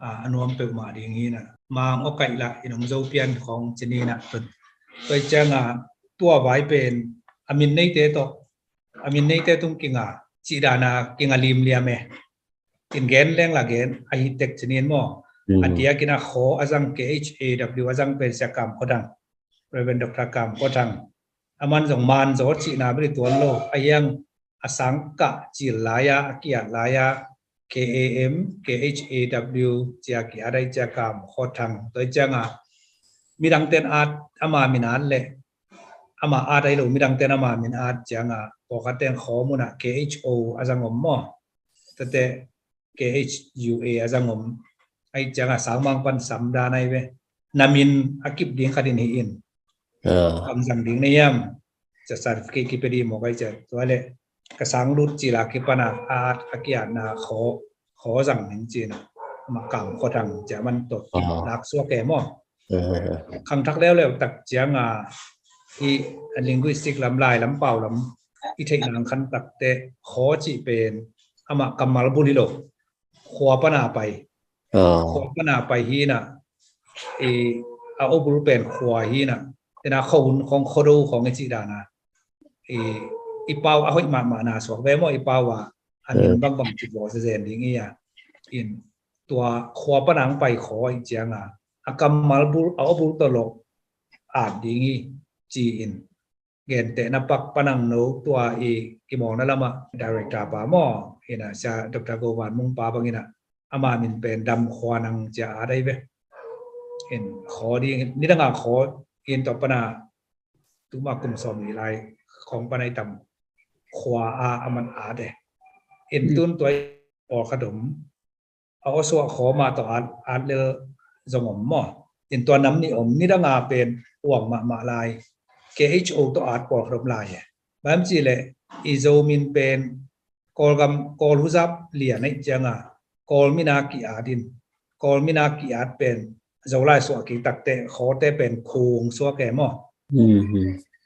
A nuam peuhmah ding hi inah. Mang aw kaih lah in hong zo pian khawng cin inah tun. Tua i cianga tua vai pen a min neite tawh a min neite tung kinga cih dana kinga limliam e. In gen leng la gen a hi tek cin in maw. A diakin a khaw a zang K H A W a zang pen Sia Kam Khua Thang, Reverend Doctor Kam Khua Thang. A man zong man zaw cihna beri tuan lo a hiang a sang kah cil lai-a a kiat lai-a K A M K H A W cia kiat ai cia Kam Khua Thang. Tua i cianga midang ten at ama min at le ama at ai lo midang ten ama min at cianga pawlkhat ten khaw munah K H O a zang om maw. Tate K H U A a zang om ai cianga sangmang pan sam dan ai ve. Na min a kip ding khatin hi in. Kam zang ding na hiam. Cia certificate kipe dih mawk ai cia tua le ka sang lut cila kipana a at a kiatna khaw khaw zang ning cina. Ama Kam Khua Thang cia man tawh lak suak e maw. Khangthak leuleu tak cianga hi linguistic lam lai lam pau lam i theih nang khan takte khaw cih pen amah kammal bul hi lo. Khua pana pai. Khua pana pai hi na, i, a awbul pen khua hi na, tena khuahun khawng khuado khawng i cih dana, i, i pau a hoih mahmah na suak ve maw, i pau a a min bangbang ci bawl zezen ding i a. In tua khua pana ang pai khaw i cianga a kammal bul a awbul tawh lo at ding i ci in. Gentehna pak panang no tua i kimawlna lamah director pa maw, ina sia Doctor Govan Mung pa bangina ama min pen Dam Khua Nang cia a dai ve. In khaw ding nidanga khaw in tua pana tuma kum sawm ni lai khawng pana i tam khua a aman a de. In tun tua i pawlkhat om a awsuah khawma tawh at, at lel zong om maw? In tua nam nih om, nidanga pen uang mahmah lai. K H O tawh at pawlkhat om lai e. Bang cih leh i Zo min pen Kawlgam Kawl huzap lian aih cianga Kawl mina ki-at in, Kawl mina ki-at pen Zolai suah kik takte khawte pen khung suak e maw?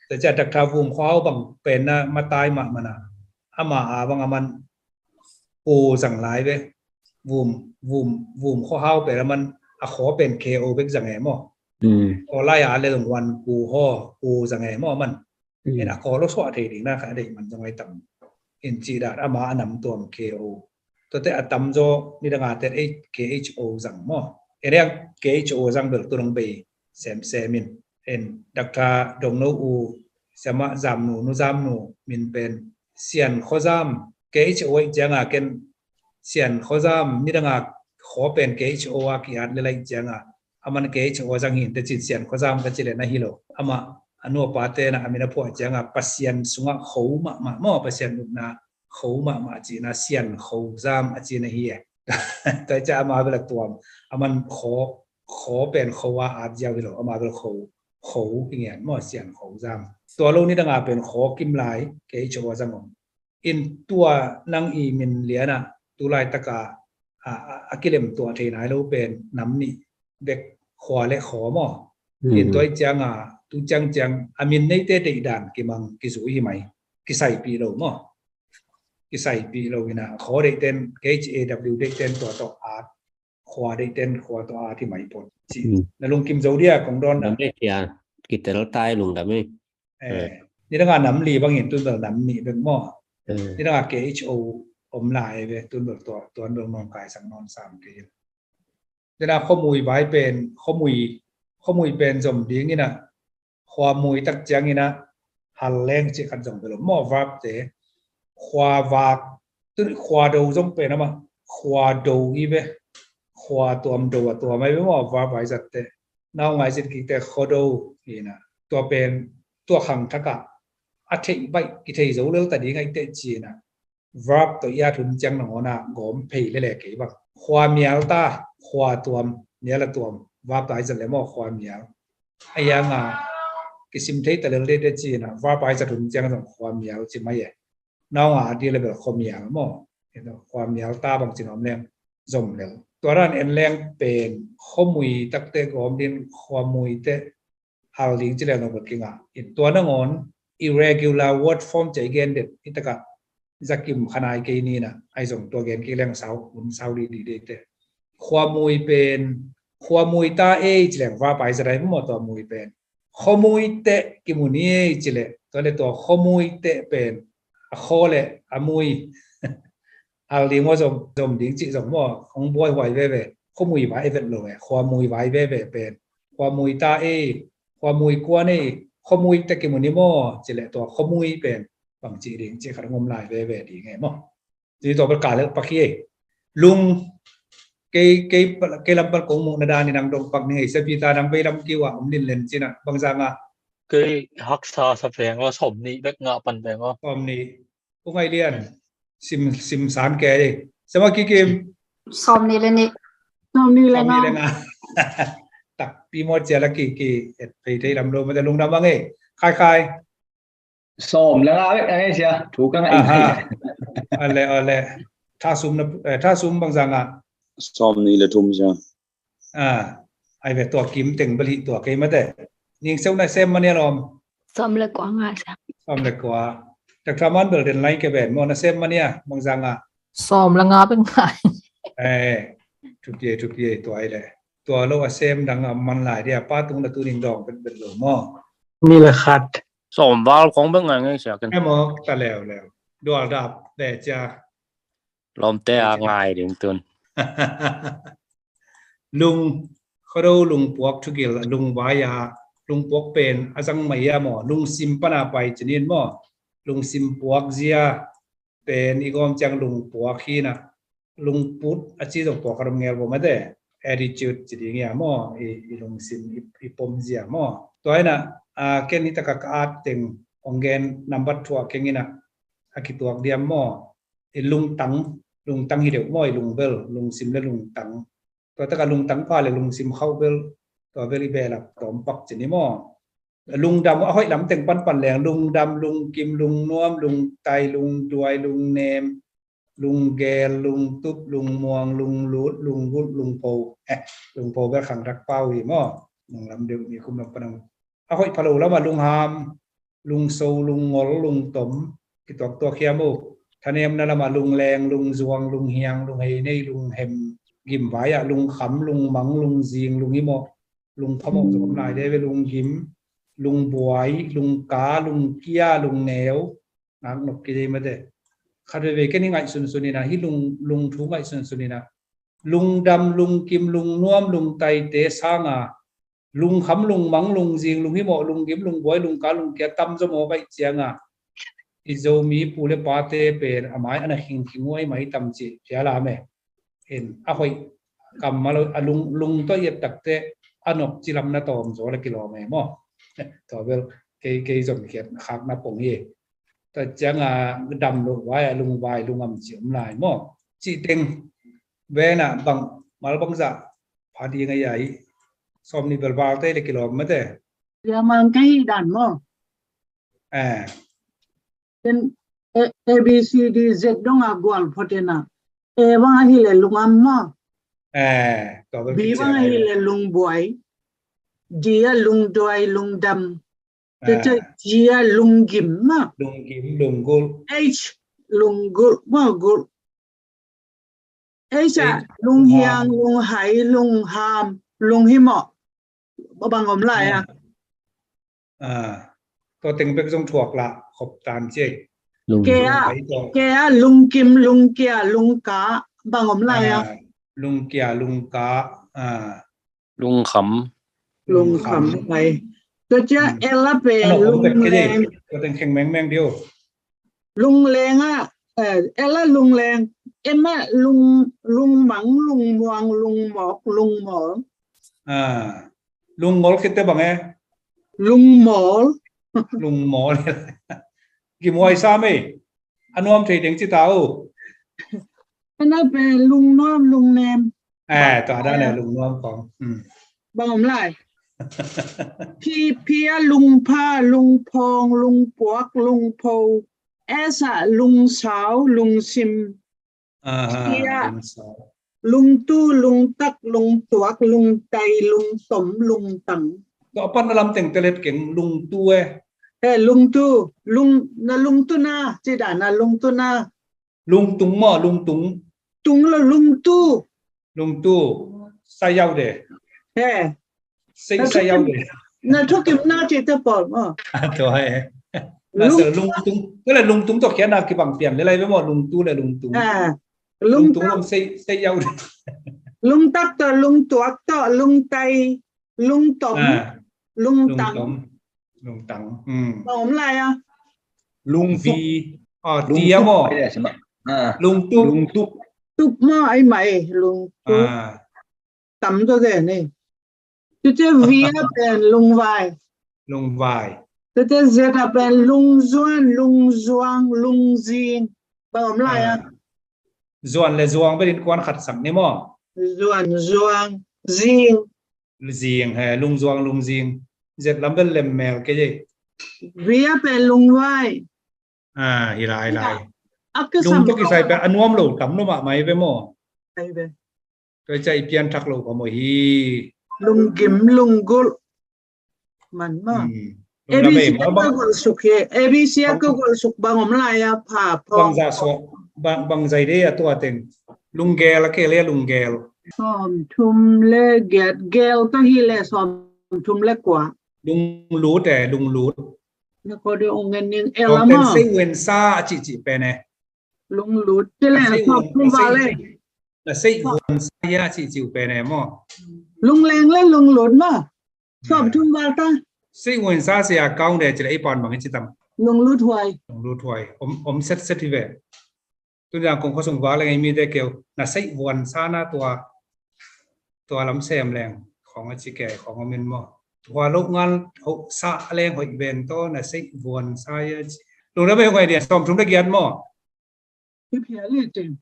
Tua cia takta Vum Khuahau bang penna matai mahmana ama a bang aman Ko zang lai ve. Vum, vum, vum khuahau pen aman a khaw pen K O bek zang e maw? Ko lai a le zong wan ko haw, ko zang e maw aman? En a khaw lo suah thei ding na kha a deih man zong ai tam. In ci dat ama a nam tuam K O. Tuate a tam zaw nidanga ten ei K H O zang maw? En a K H O zang bel tu nong bei semsem in. En Doctor Dongno U, siama Zamnu, Nu Zamnu min pen Sian Khuazam, K H O aih cianga ken Sian Khuazam, nidanga khaw pen K H O a ki-at lel aih cianga aman K H O a zang hin tecin Sian Khuazam ka ci le na hi lo. Amah a nuapa tena a min a phuah cianga Pasian sungah kho mahmah maw, Pasian upna kho mahmah a cina Sian Khuazam a cina hi e. Tua cia ama bel a tuam, aman khaw khaw pen kho a at ziau hi lo, ama bel kho, kho hi ngian maw, Sian Khuazam. Tua lo nidanga pen khaw kim lai K H O a zang om. In tua nang i min liana tu laitaka a, a, a kilem tuah thei nai lo pen nam nih bek, khua le khaw maw? In tua i cianga tu ciangciang a min neite deihdan kimang kizui hi mai, kisaipih lo maw? Kisaipih lo ina khaw deihten K H A W deihten tua tawh at, khua deihten khua tawh a ti mai pon ci. Na lungkim zo dia kong dawn na. Kitel tai lungdam e. Nidanga nam li bangin tun bel nam nih bek maw? Nidanga K H O om lai ve, tun bel tua tuan bel nawn kai sang nawn sam kei. Tena khuamui vai pen khuamui, khuamui pen zom ding ina khuamui tak ciang ina hal leng cih khat zong bel om maw, verb te. Khua vak, tun khua do zong pen ama khua do i ve. Khua tuam do a tuam ai ve maw, verb ai zat te. Nau ngai zin kik te khuado ina. Tua pen tua khang thaka a theih baih kithei zo lel ta ding ai te cina. Verb tawh i at hun ciang nangawn a gawm phei lele kei bang. Khua mial ta, khua tuam, mial a tuam. Verb tawh ai zat le maw khua mial. A ianga kisim thei ta lel dede cina verb ai zat hun ciang zong khua mial ci mai e. Naunga a di le bel khua mial maw. Khua mial ta bang cin om leng zom lel. Tua dan en leng pen khuamui takte gawm din khuamui te hal ding ci leng nong bel kingah in tua nangawn irregular word form cia i gen den i takah zakim khanai kei nina ai zong tua gen kei leng sau hun sau di di de te. Khuamui pen khuamui ta ei ci leng verb ai zadai maw tua mui pen. Khuamui te kimu ni ei ci le tua le tua khuamui te pen a khaw le a mui hal ding maw zom, zom ding cih zong maw hong buai huai veve. Khuamui vai vet lo e, khuamui vai veve pen khuamui ta ei, khuamui kuan ei, khuamui te kimu ni maw ci le tua khuamui pen bang cih ding cih khat hong om lai veve ding e maw. Ci tua bel ka le pak hi ei. Lung kei, kei, kei lampal kong muh na dan i nang dong pak ni ei, Sia Peter nang vei lam kiu a om nin len cina bang zanga. Kei haksa sa veng aw, sawm nih bek ngah pan veng aw. Sawm nih. Ung ai lian. Sim, sim san kei. Sama kikim. Sawm nih le nih. Sawm nih le nga. Takpi maw cia la ki, ki et phei thei lam lo mate lungdam bang e. Khai khai. Sawm le nga bek ang e sia. Thu ka ngai. Ale, ale. Tha sum na, eh, tha sum bang zanga. Sawm nih le thum sia. Ah, ai ve tua kim teng bel hi tua kei mate. Ning seu na sem mania lom. Sawm le kua nga sia. Sawm le kua. Doctor Man bel den lai ke ben maw, na sem mania, bang zanga. Sawm la nga bek ngai. Eh, thupi e, thupi e, tua i le. Tua lo a sem dang a man lai dia, pa tung na tu ning dong bet bet lo maw. Ni la khat. Sawm val kong bek ngai ngai sia ken. Emo, ta leu leu. Dual dap le cia. Lawmte a ngai ding tun. Lung, Khuado lungpuak thugil, lungvai a, lungpuak pen a zang mai a maw, lungsim pana pai cinin maw, lungsim puak zia pen i gawm ciang lungpuak hi na, lungput a ci zong puak a rom ngel bo mate, attitude ci ding ia maw, i, i lungsim, i, i pom zia maw. Tua hi na, a, ken hi taka ka at teng, ong gen nambat thua keng hi na, a kituak diam maw, i lungtang, lungtang hi deuh maw, i lungbel, lungsim le lungtang. Tua taka lungtang pha le lungsim khauh bel, tua bel i belap tawmpak cin i maw. Lungdam a hoih lam teng panpan leng, lungdam, lungkim, lungnuam, lungtai, lungduai, lungnem, lunggel, lungtup, lungmuang, lunglut, lunggulh, lungpho. Eh, lungpho bel khangrak pau hi maw. Lunglam deuh mi khum lam panang. A hoih phalo lama lungham, lungso, lungngol, lungtom, kituaktuak hiam uh. Thanemna lama lungleng, lungzuang, lunghiang, lungheinei, lunghem, gimvai ah lungkham, lungmang, lungzing, lunghimawh, lungphamawh zong om lai dei ve, lunggim, lungbuai, lungka, lungkia, lungneu, ngaknop kidei mate. Khat veve ken hi ngaihsunsun ina, hi lung, lungthu ngaihsunsun ina, lungdam, lungkim, lungnuam, lungtaite sanga lungkham, lungmang, lungzing, lunghimawh, lunggim, lungbuai, lungka, lungkia tam zaw maw kaih cianga i Zomi pu le pate pen a mai ana khingkhing uh ai mai tam ci pia la me. In a hoih kammal a lung, lung tawh i et takte a nop cilam na tawm zaw le kilawm e maw. Tua bel kei, kei zom khiat khakna pong hi. Tua cianga dam lo vai a lungvai lungam ci om lai maw. Cih teng vena bang mal bangzah pha ding a ia hi. Sawm nih bel val tei le kilawm mate. Lia mang kei dan maw. Eh. Ken A, A B C D Z dong a gual phot ina. A bang a hi le lungam maw. Eh, tua bel B bang a hi le lungbuai. D a lungduai, lungdam. Tua tua G a lunggim maw. Lunggim, lunggulh. H lunggulh maw, gulh. Ei sa, lunghiang, lunghai, lungham, lunghimawh. Bang om lai a. Ah, tua teng bek zong thuak la khop tan ci. Kea, kea, lungkim, lungkia, lungka, bang om lai a. Ah, lungkia, lungka, ah. Lungkham. Lungkham ai. Tua cia L a pen lungleng. Tua teng kheng mengmeng diu. Lungleng a, eh, L a lungleng. M a lung, lungmang, lungmuang, lungmawk, lungmawl. Ah, lungngol khit te bang e? Lungmawl. Lungmawl. Kimuai sa mei. A nuam thei deng ci ta uh. Ana pen lungnuam lungnem. Eh, tua dan e lungnuam khong. Hmm. Bang om lai. Phi, phi a lungpha, lungphawng, lungpuak, lungpho. S a lungsau, lungsim. Aha, phi a lungsau. Lungtu, lungtak, lungtuak, lungtai, lungtom, lungtang. Tua pan a lam teng telet keng lungtu e. Eh, lungtu, lung, na lungtu na, ci dan na lungtu na. Lungtung maw, lungtung. Tung lo lungtu. Lungtu. Sa yau de. He. Sa yau de. Na thukim na ci te pawl maw. Tua he. Na sa lungtung. Te le lungtung to kia na kibang pian le lai ve maw, lungtu le lungtung. Lungtung. Lungtung sa yau de. Lungtak to, lungtuak to, lungtai. Lungtom, lungtang. Lungtang. Bang om lai a. Lungtup. Tia maw. Lungtup. Lungtup maw ai mai lungtup. Tam to de ni. Tete V a pen lungvai. Lungvai. Tete Z a pen lungzuan, lungzuang, lungzing. Bang om lai a. Zuan le zuang berin kuan khat sak ni maw. Zuan, zuang, zing. Zing, he, lungzuang, lungzing. Zet lam bel lemmel kei ei. V a pen lungvai. Ah, hi lai, hi lai. Lung to kisai pen a nuam lo tam lo mahmah hi ve maw. Tua i cai pian thak lo ka maw hi. Lunggim, lunggulh. Man maw. A B C a ka golsuk hi. A B C a ka golsuk bang om lai a pha pha. Bang za so, bang, bang zai de a tua teng. Lunggel a ke le lunggel. Sawm thum le giat, gel ka hi le sawm thum le kua. Lunglut e, lunglut. Na ko de ong ngen ning el ama. Sei wen sa a ci ci pen e. Lunglut te le sawm thum val e. Na sei wen sa ya ci ci u pen e mo. Lungleng le lunglut mo. Sawm thum val ta. Sei wen sa sia kaung de ci le i pan bang i ci tam. Lunglut huai. Lunglut huai. Om, om set set hi ve. Tun Yangkong khuasung vak leng ei mite keu na seih vuan sana tua, tua lam sem leng khong a ci kei khong a min maw? Tua lo ngal ho sa leng hoih ven to na seih vuan sa ia ci. Lungdam ei hong ai dia sawm thum le giat maw? Hi phia le cin.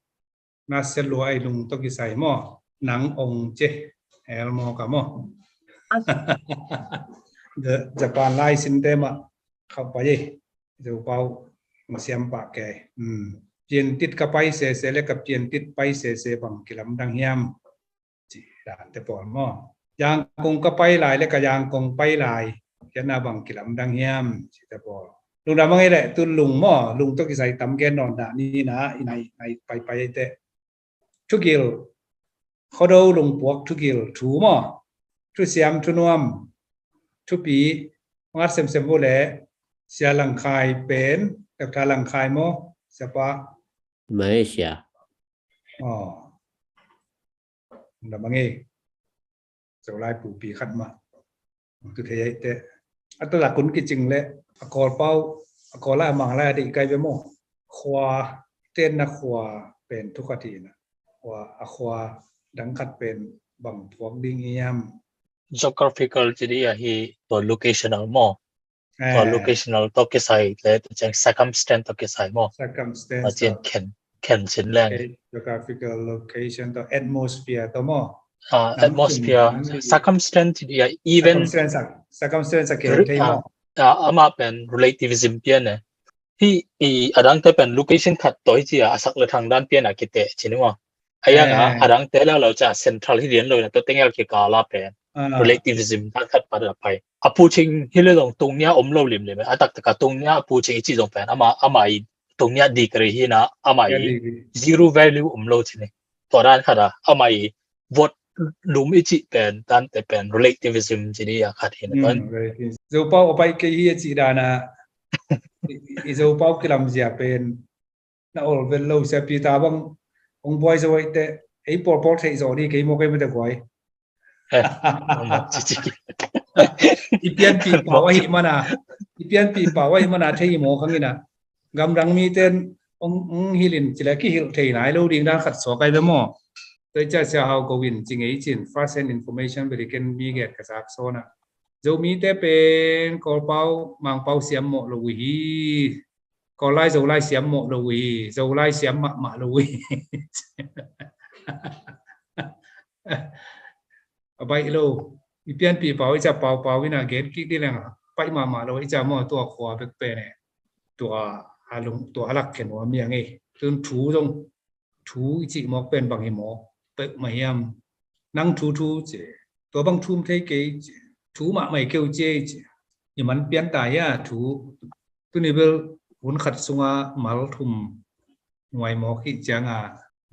Na sia lua ei lung to kisai maw? Nang ong ce hel maw ka maw? Japan lai sin te mah khauh pai ei. Zopau masiam pah kei. Piantit ka pai sese le ka piantit pai sese bang kilamdang hiam? Ci dante pawl maw? Yangkong ka pai lai le ka Yangkong pai lai kiatna bang kilamdang hiam? Ci te pawl. Lungdam a ngei le tun lung maw? Lung to kisai tam gen nawn dah ni na i nai nai pai pai ei te. Thugil, Khuado Lungpuak thugil, thu maw? Thusiam, thunuam, thupi, ngat semsem uh le Sia Langkhai pen, Doctor Langkhai maw? Siapa? Malaysia. Aw. Lungdam a ngei. Zolai pupi khat mah. Tu thei ei te. A ta la kun kicing le a Kawl pau, a Kawl lai a Mang lai a deih kai ve maw? Khua tenna khua pen thu khat hi na. Khua, a khua dang khat pen bang phuak ding hiam? Geographical ci dih a hi tua locational maw? Tua locational to kisai le tua ciang circumstance to kisai maw? Circumstance. Tua ciang khen, khen sin leng. Geographical location to atmosphere to maw? Atmosphere, circumstance, yeah, even circumstance a kei thei maw? Ama pen relativism pian e. Hi i adangte pen location khat to hi ci a, a sak le thang dan pian a kite ci ni maw? A yang a adangte le lo ca central hi dian lo na to tengel kikala pen relativism dan khat pa da pai. A pu cing hi le zong tung nia om lo lim lim a, taktak a tung nia a pu cing i ci zong pen ama, ama i tung nia degree hi na, ama i zero value om lo ci ni. Tua dan khat a ama i vot lum i cih pen, tante pen relativism ci ni a khat hi na. Zopau a pai kei hi a cih dan a i Zopau kilamzia pen na ol vel lo sia pi ta bang ong buai zo ei te ei pawlpawl theih zawh dih kei maw kei mate buai. I pianpih pau ahi mana, i pianpih pau ahi mana thei maw khang ina. Gamdang miten ong hilin cile kihilh thei nai lo ding dan khat suak ai ve maw? Toi cia sia hau ko in ci ngei cin first hand information beriken mi get ka sak sona. Zomite pen Kawlpau Mangpau siam mawh lo uh hi. Kawllai Zolai siam mawh lo uh hi. Zolai siam mahmah lo uh hi. A baih lo. I pianpih pau i ca paupau ina gen kik dih leng a paih mahmah lo i ca maw tua khua bek pen e. Tua a lung tua a lak khen ua miang ei. Tun thu zong thu i cih mawk pen bang hi maw? Peuhmah hiam? Nang thu thu ci. Tua bang thum thei kei ci. Thu mahmah i keu ci ei ci. I man pian ta hia thu. Tuni bel hun khat sunga mal thum nuai mawk hih cianga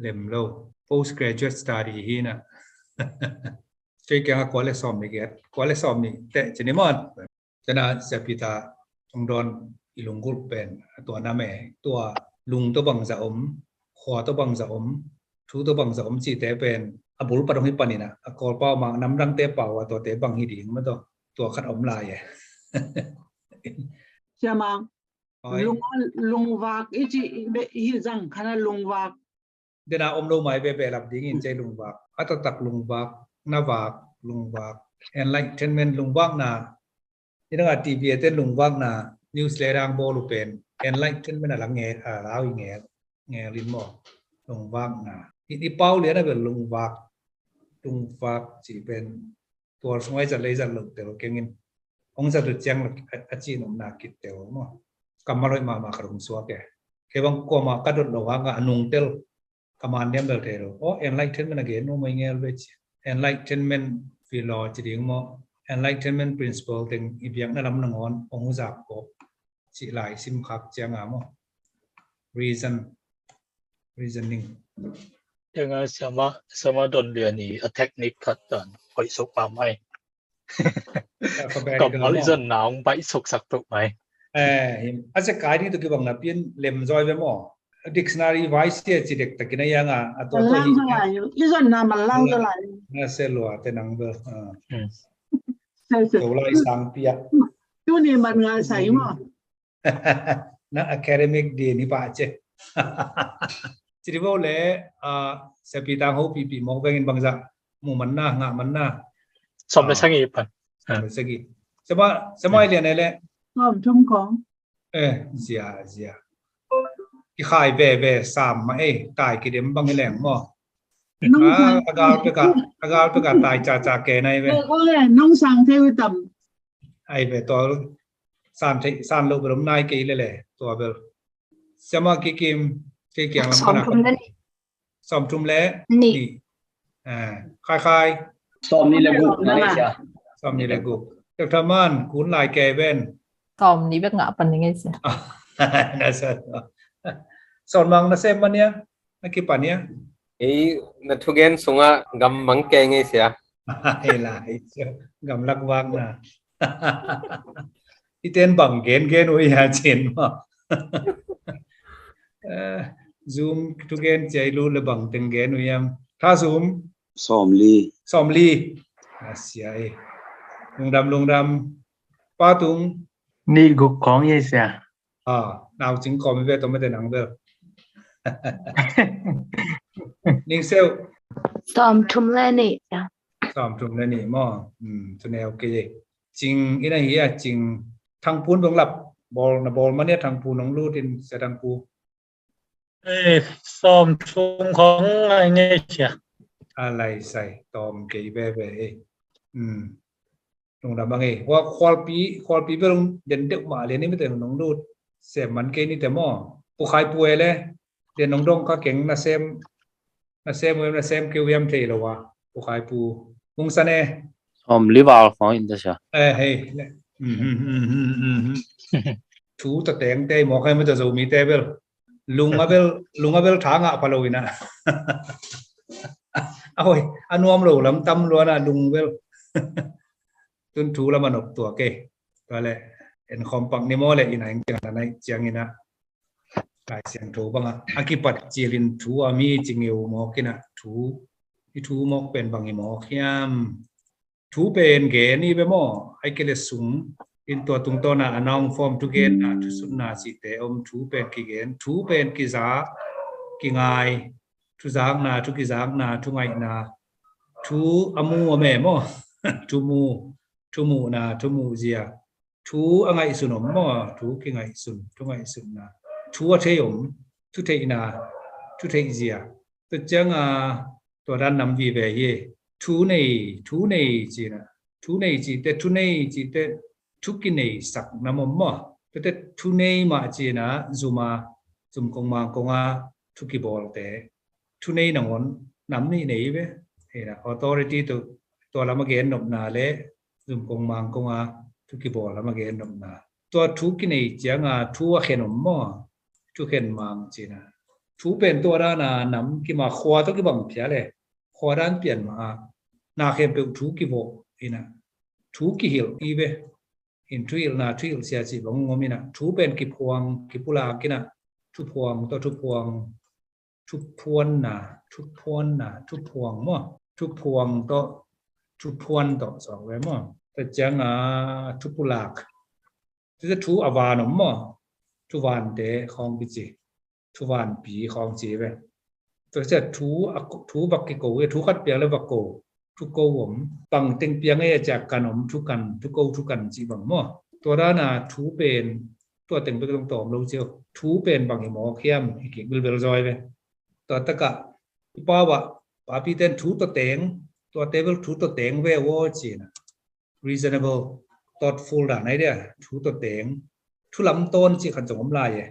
lem lo. Postgraduate study hi na. Kei kianga kua le sawm ni giat. Kua le sawm ni teh ci ni maw? Tena sia Peter hong dawn i lunggulh pen a tua nam e, tua lung tawh bangzah om, khua tawh bangzah om, thu tawh bangzah om cihte pen a bul pat hong hi panin ah a Kawlpau mang namdangte pau a tuate bang hi ding maw tawh tua khat om lai e. Sia Mang, lung, lungvak i cih hi zang khan a lungvak dena om lo mai bebe lap dingin cei lungvak, a taktak lungvak, na vak, lungvak, enlightenment lungvakna. Ni danga T V a ten lungvakna news le dang bawl uh pen enlightenment a la ngel, a lau i ngel, ngel in maw? Lungvakna. I, i pau lian a bel lungvak, lungvak ci pen tual sung ai zat lei zat lo tel kengin hong zat uh ciang a cin omna kit tel maw? Kammal hoih mahmah khat hong suak e. Kei bang kuamah ka dot lo hanga a nung tel ka man niam bel thei lo. Aw enlightenment a gen uh mai ngel ve ci. Enlightenment philo ci ding maw? Enlightenment principle teng i biakna lam nangawn hong huzap ko. Cih lai sim khak cianga maw? Reason, reasoning. Tengah sama, sama don lian i a technique khat dan hoih suk pam hai. Kammal i zonna hong baih suksak tuk mai. Eh, a se kai ni tu kibang na pian lem zoi ve maw? Dictionary vai sia ci dek takin a yang a, a tua tua hi. I zonna malang zalai. Na se lua te nang bel. Tolai sang pia. Tu ni man ngai sai maw? Na academic day ni pa ce. Ci di bo le, a, sepi tang ho pipi mok vengin bangza mu manna, nga manna. Som le sagi pan. Som le sagi. Sema, sema i lian le. Som thum kong. Eh, zia, zia. Kikhai ve ve sam ma eh, tai kidem bang i leng maw? Agal peka, agal peka tai ca ca ke nai ve. Nong sang thei u tam. Ai ve tol san thei, san lo belom nai ke le le, tua bel. Sema kikim, ke kiang lam kana. Sawm thum le nih. Khai khai. Sawm nih le guk na ngei sia. Sawm nih le guk. Tek thaman kun lai ke ven. Sawm nih bek ngah pan ni ngei sia. Na sa. Sawm mang na sem man ya. Na kipan ya. Ei na thugen sunga gam mang ke ngei sia. Ei la ei sia. Gam lak vak na. I ten bang gen gen uh i ha cin ma. Zoom thugen ciai lu le bang teng gen uh iam. Tha Zoom. Sawmli. Sawmli. A sia e. Lungdam lungdam. Pa tung. Nih guk khawng i sia. A nau cing kawm i ve tawm mete nang bel. Ning seu. Sawm thum le nih. Sawm thum le nih maw. Thu neu kei. Cing ina hi a cing Thangpun beng lap bawl na bawl man ia Thangpun hong lut in sia Thangpu. Sawm thum khawng ngai ngei sia. A lai sai tawm kei veve e. Lungdam bang e. Hua khualpi khualpi bel den deuh mah lian i mite nong lut sem man kei ni te maw. Pu Khai Pu e le den nong dong kha keng na sem. Na sem uem na sem keu hiam thei lo a. Pu Khai Pu. Hung sa ne. Sawm li val khawng in ta sia. Eh hei. Thu ta teng te mawk hai mu ta Zomi te bel. Lung a bel lung a bel tha ngah pha lo ina. A hoi a nuam lo lam tam luana lung bel. Tun thu lam a nop tua ke. Tua le en khawm pak ni maw le ina eng ciang na nai ciang ina. Lai Siangtho banga a kipat cilin thu a mi ci ngeu mawk ina thu i thu mawk pen bang i mawk hiam? Thu pen gen i ve maw? Ai kei le sung in tua tungtawna a noun form thugenna thusutna cihte om thu pen kigen thu pen kiza kingai thuzakna thu kizakna thu ngaihna thu a mu a me maw? Thu mu thu muhna thu muhzia. Thu a ngaihsun om maw? Thu kingaihsun, thu ngaihsunna. Thu a thei om, thu theihna, thu theihzia. Tua cianga tua dan nam vive hi. Thu nei, thu nei cina. Thu nei cite, thu nei cite, thu kineisak nam om maw? Tuate thu nei mah cina zuma, zum kong mang konga thu kibawlte. Thu nei nangawn nam nih nei ve. Authority tu tua lam a gen nopna le zum kong mang konga thu kibawl lam a gen nopna. Tua thu kinei cianga thu a khen om maw? Thu khen mang cina. Thu pen tua dana nam kima khua tawh kibang phia le khua dan pian ma a na khempeuh thu kivawh ina. Thu kihilh i ve. In thuhilhna thuhilh sia cih bang ngom ina. Thu pen kiphuang kipulak ina. Thuphuang tawh thuphuang thuphuanna, thuphuanna, thuphuang maw? Thuphuang tawh, thuphuan tawh sawk ve maw? Tua cianga thupulak. Tua thu a van om maw? Thuvante khawng kici. Thuvanpi khawng ci ve. Tua cia thu a thu vak kiko, thu khat piang le vak ko. Thu ko om, pang teng piang ei a ciak kan om, thu kan, thu ko, thu kan cih bang maw? Tua dana thu pen tua teng bek zong tawm lo cio. Thu pen bang hi mawk hiam hi kik bilbel zawi ve. Tua takah i pau ah papi ten thu tua teng, tua table thu tua teng ve aw cina. Reasonable, thoughtful dan ai dia thu tua teng. Thu lam tawn cih khat zong om lai e.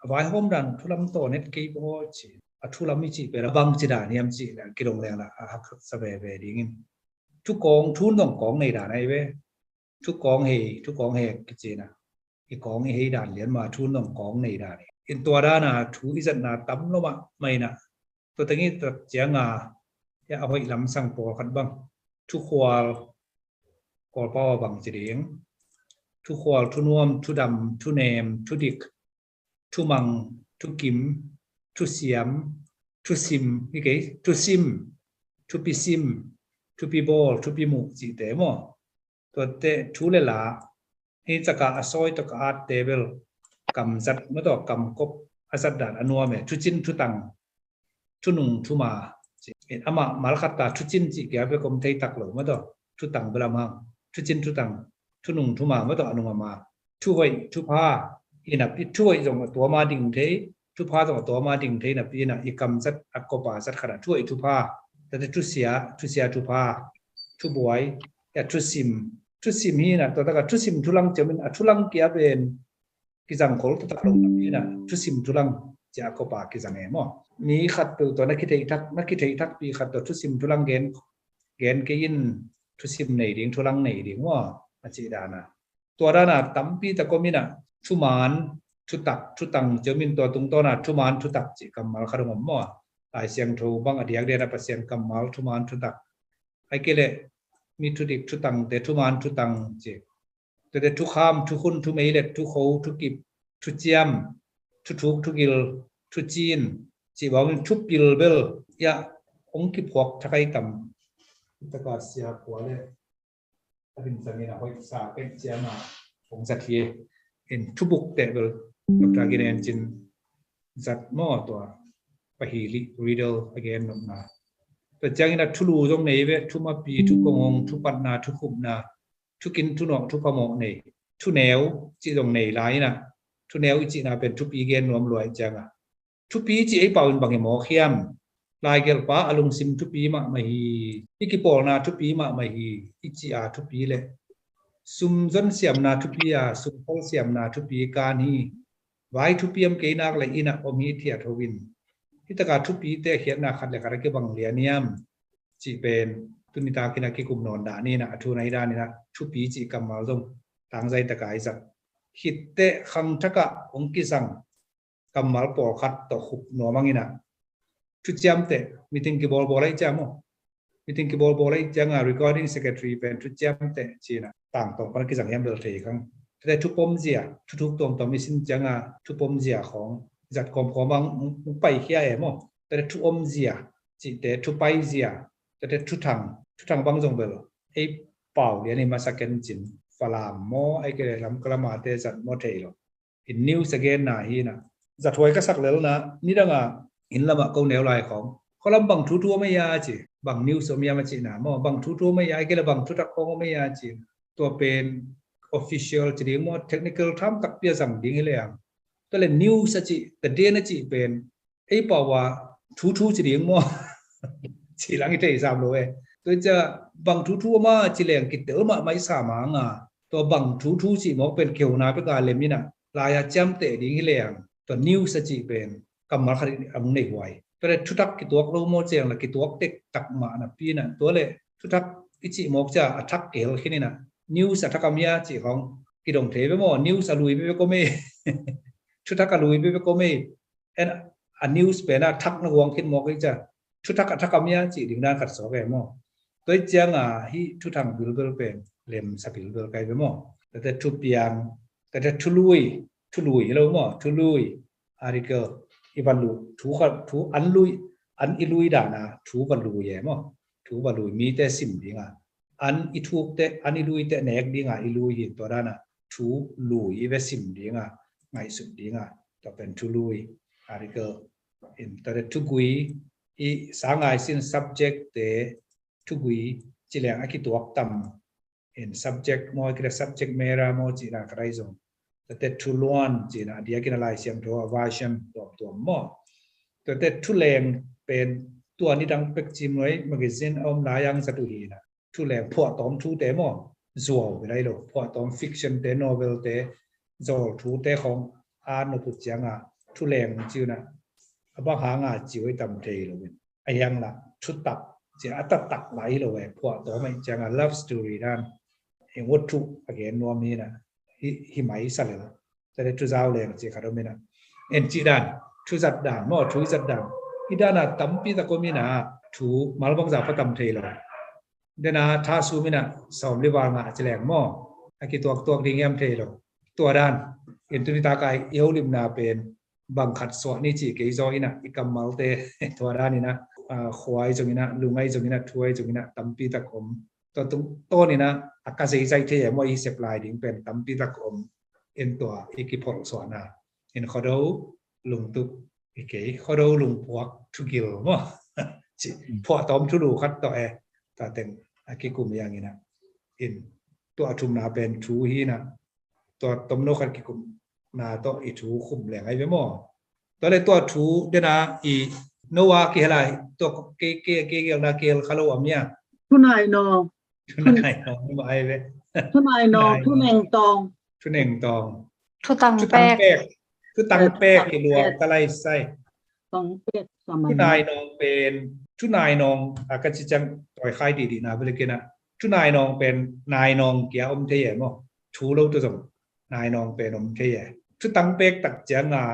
A vaihawm dan thu lam tawn et kei baw ci. A thu lam i cih pen a bang ci dan hiam cih le kidong leng la a haksa veve dingin. Thu kawng, thu zong kawng nei dan ahi ve. Thu kawng hei, thu kawng hei kici na. I kawng i hei dan lian ma thu zong kawng nei dan hi. In tua dan a thu i zatna tam lo mahmah in a. Tua teng i tat ciang a, ya a hoih lam sang pawlkhat bang. Thukhual, Kawlpau a bang ci ding. Thukhual, thunuam, thudam, thunem, thudik, thumang, thukim, thusiam, thusim, hi kei, thusim, thupisim, thupibawl, thupimuh cihte maw. Tuate thu le la, hi caka a sawi tawh ka atte bel, kam zat maw tawh, kam kop a zat dan a nuam e, thucin thutang, thunung thuma, ci. Amah malkhat ta thucin cih kia bek om thei tak lo maw tawh, thutang bel a mang, thucin thutang, thunung thuma maw tawh, a nung a ma. Thuhoih, thupha, i napi thuhoih zong a tuam a ding thei, thupha zong a tuam a ding thei napi in a i kam zat a kop a zat khat a thuhoih thupha, tate thusia, thusia thupha, thubuai, ya thusim, thusim hi in a tua taka thusim thulang ciamin a thulang kia pen kizang khol taktak lo napi in a thusim thulang cia a kop a kizang e maw. Mi khat peuh tawh na kitheih thak, na kitheih thakpi khat tawh thusim thulang gen, gen kei in thusim nei ding, thulang nei ding maw a cih dan a. Tua dan a tampi tak om in a, thuman, thutak, thutang ciamin tua tungtawn a thuman thutak cih kammal khat om maw. Lai Siangtho bang a diakdiak a Pasian kammal thuman thutak. Ai kei leh mi thudik thutangte thuman thutang cih. Tuate thukham, thukhun, thumeilet, thukho, thukip, thuciam, thuthuk, thugil, thucin cih bangin thupil bel ya hong kiphuak thakai tam. Taka sia kua le a ding sangin a hoih sa pek ciang a hong zat hi. In thubuk teh bel Doctor Gin En Cin zat maw tua pahilih riddle a gen nopna. Tua ciangin a thulu zong nei ve, thumapi, thukongong, thupatna, thukhupna, thukin, thunawk, thuphamawh nei, thuneu cih zong nei lai in a, thuneu i cihna pen thupi gen nuam luai ciang a. Thupi cih ei pau in bang hi mawk hiam? Laigelhpa a lungsim thupi mahmah hi, i kipawlna thupi mahmah hi, i cih a thupi le sum zon siamna thupi a, sum khol siamna thupi kan hi. Vai thupiam kei nak le in a om hi thiat ho in. Hi taka thupite khiatna khat le khat a kibang lian hiam? Cih pen tuni takin a kikum nawn dah ni in a, a thu nai dan in a thupi cih kammal zong tangzai taka i zat. Khitteh khangthak ah hong kizang kammal pawlkhat tawh khup nuam ang in a. Thuciamteh, meeting kibawlbawl ahi ciang maw. Meeting kibawlbawl ahi ciang a recording secretary pen thuciamteh ci in a. Tangtawng pan a kizang hiam bel thei khang. Tate thupomzia, thuthuk tuamtuam i sin ciang a thupomzia khawng zat kawmkawm bang hong paikhia e maw. Tate thu omzia cihte, thupaizia, tate thuthang, thuthang bang zong bel ei pau lian hi masa ken cin. Falam maw, ai kei le Lamka lam a te zat maw thei lo. In news a genna hi in a. Zathuai ka sak lel na, nidang a inn lam ah ko neu lai khawng, khualam bang thuthu om ei a ci, bang news om hiam a cihna maw, bang thuthu om ei a, ai kei le bang thutak khawng om ei a ci. Tua pen official ci ding maw, technical tham takpi a zang ding hi leng. Tua le news a cih, The Den a cih pen ei pau a thuthu ci ding maw? Ci lang i thei sam lo e. Tua cia bang thuthu om a ci leng kitel mahmah i sam ang a. Tua bang thuthu cih mawk pen kihona bek a lem in a, lai a ciamteh ding hi leng tua news a cih pen kammal khat a hong nei huai. Tua le thutak kituak lo maw ci leng la kituak tek tak mah napi in a, tua le thutak i cih mawk cia a thak kihel khin in a, news a thak a mia cih khawng kidong thei ve maw? News a lui veve ko mei. Thutak a lui veve ko mei. En a news pen a thak na guang khin mawk i cia, thutak a thak a mia cih ding dan khat sawk e maw? Tua i ciang a hih thuthang bilbel pen lemsa bilbel kai ve maw? Tate thupiang, tate thului, thului hi lo maw? Thului, article, i va lui, thu khat, thu an lui, an i lui dan a thu va lui e maw? Thu va lui, mite sim ding a, an i thuk teh, an i lui teh nek ding a i lui hi. Tua dan a thu lui i ve sim ding a, ngaihsut ding a, tua pen thului, article. In tate thugui, i sangai sin subject te, thugui ci leng a kituak tam. In subject maw, kira subject matter maw cihna ka rai zong. Tate thuluan cihna, a diakin a Lai Siangtho a version tuamtuam maw. Tate thuleng pen tua nidang pek cim nuai magazine a om lai ang zat uh hi in a. Thuleng phuahtawm thute maw, zuau hi lai lo, phuahtawm fiction te, novel te, zawl thute khawng a nop uh ciang a thuleng ci un a, a bang hang a ci uh i tam thei lo in. A hiang la thutak Cia a taktak lai hi lo e, phuahtawm ahih ciangin love story dan, eng, วัตถุ a gen nuam hi na, hi, hi mai sa lel. Tua le thuzau leng ci khat om hi na. En cih dan, thuzat dan maw, thu i zat dan. Hih dan a tampi tak om hi na, thu mal bangzah pha tam thei lo. Dena thasum hi na, sawm le val ngah ci leng maw, a kituaktuak ding hiam thei lo. Tua dan, en, tuni tak a i holimna pen bang khat suah ni cih kei zaw hi na, i kammalte, tua dan hi na, ah, khua ahi zongin a, lung ahi zongin a, thu ahi zongin a, tampi tak om. Tua tungtawn hi na, a ka zeizai thei e maw, i sep lai ding pen tampi tak om. En, tua i kipholhsuahna, en, Khuado lungtup hi kei, Khuado lungpuak thugil maw, ci, phuahtawm thulu khat tawh e, tua teng a kikum hi hang hi na. En, tua a thumna pen thu hi na, tua tomno khat kikumna tawh i thu khum leng ahi ve maw. Tua le tua thu dena i, no a kihel a, tua ke, ke, ke, ke, na kihel kha lo a mia. Thunai nawng. Thunai nawng, ni mah ahi ve. Thunai nawng, thuneng tawng. Thuneng tawng. Thutang pek. Thutang pek. Thutang pek i lua ka lai sai. Tang pek sa man. Thunai nawng pen, thunai nawng, a, ka ci ciang tawi khai dihdihna bel kei na. Thunai nawng pen nai nawng kia om thei e maw. Thu lo tu zong nai nawng pen om thei e. Thutang pek tak ciang a,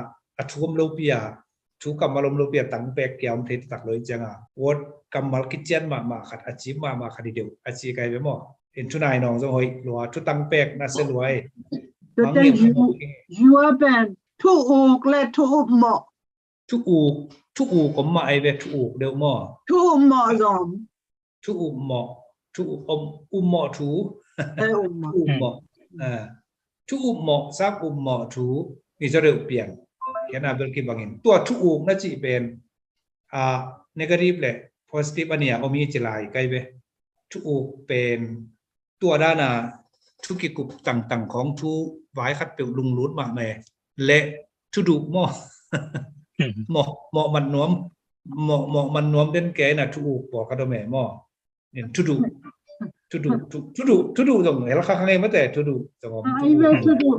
a thu om lo pi a, thu kammal om lo pi a, tang pek kia om thei tak lo i ciang a, word kammal kician mahmah khat, a cip mahmah khat hi deuh, a ci kai ve maw. En, thunai nawng zong hoih lua, thutang pek na se lua e. Tua teng yu, yu a pen thu uk le thu up mawh. Thu uk, thu uk om mah ahi ve, thu uk deuh maw. Thu up mawh zong om. Thu up mawh, thu up, um, up mawh thu. Eh, up mawh. Thu up mawh. Ah, thu up mawh, sang up mawh thu, i zaw deuh pian. Kian a bel kibangin. Tua thu uk na cih pen, ah, negative le positive a nia om hi ci lai kai ve. Thu uk pen tua dan a thu kikup tangtang khawng, thu vai khat peuh lunglut mahmah e. Le thu duh maw. Mawh, mawh mat nuam. Mawh, mawh mat nuam den kei na thu uk pawlkhat om e maw. Thu duh. Thu duh, thu, thu duh, thu duh zong hel kha kha ngei mate, thu duh zong om. Ai ve, thu duh.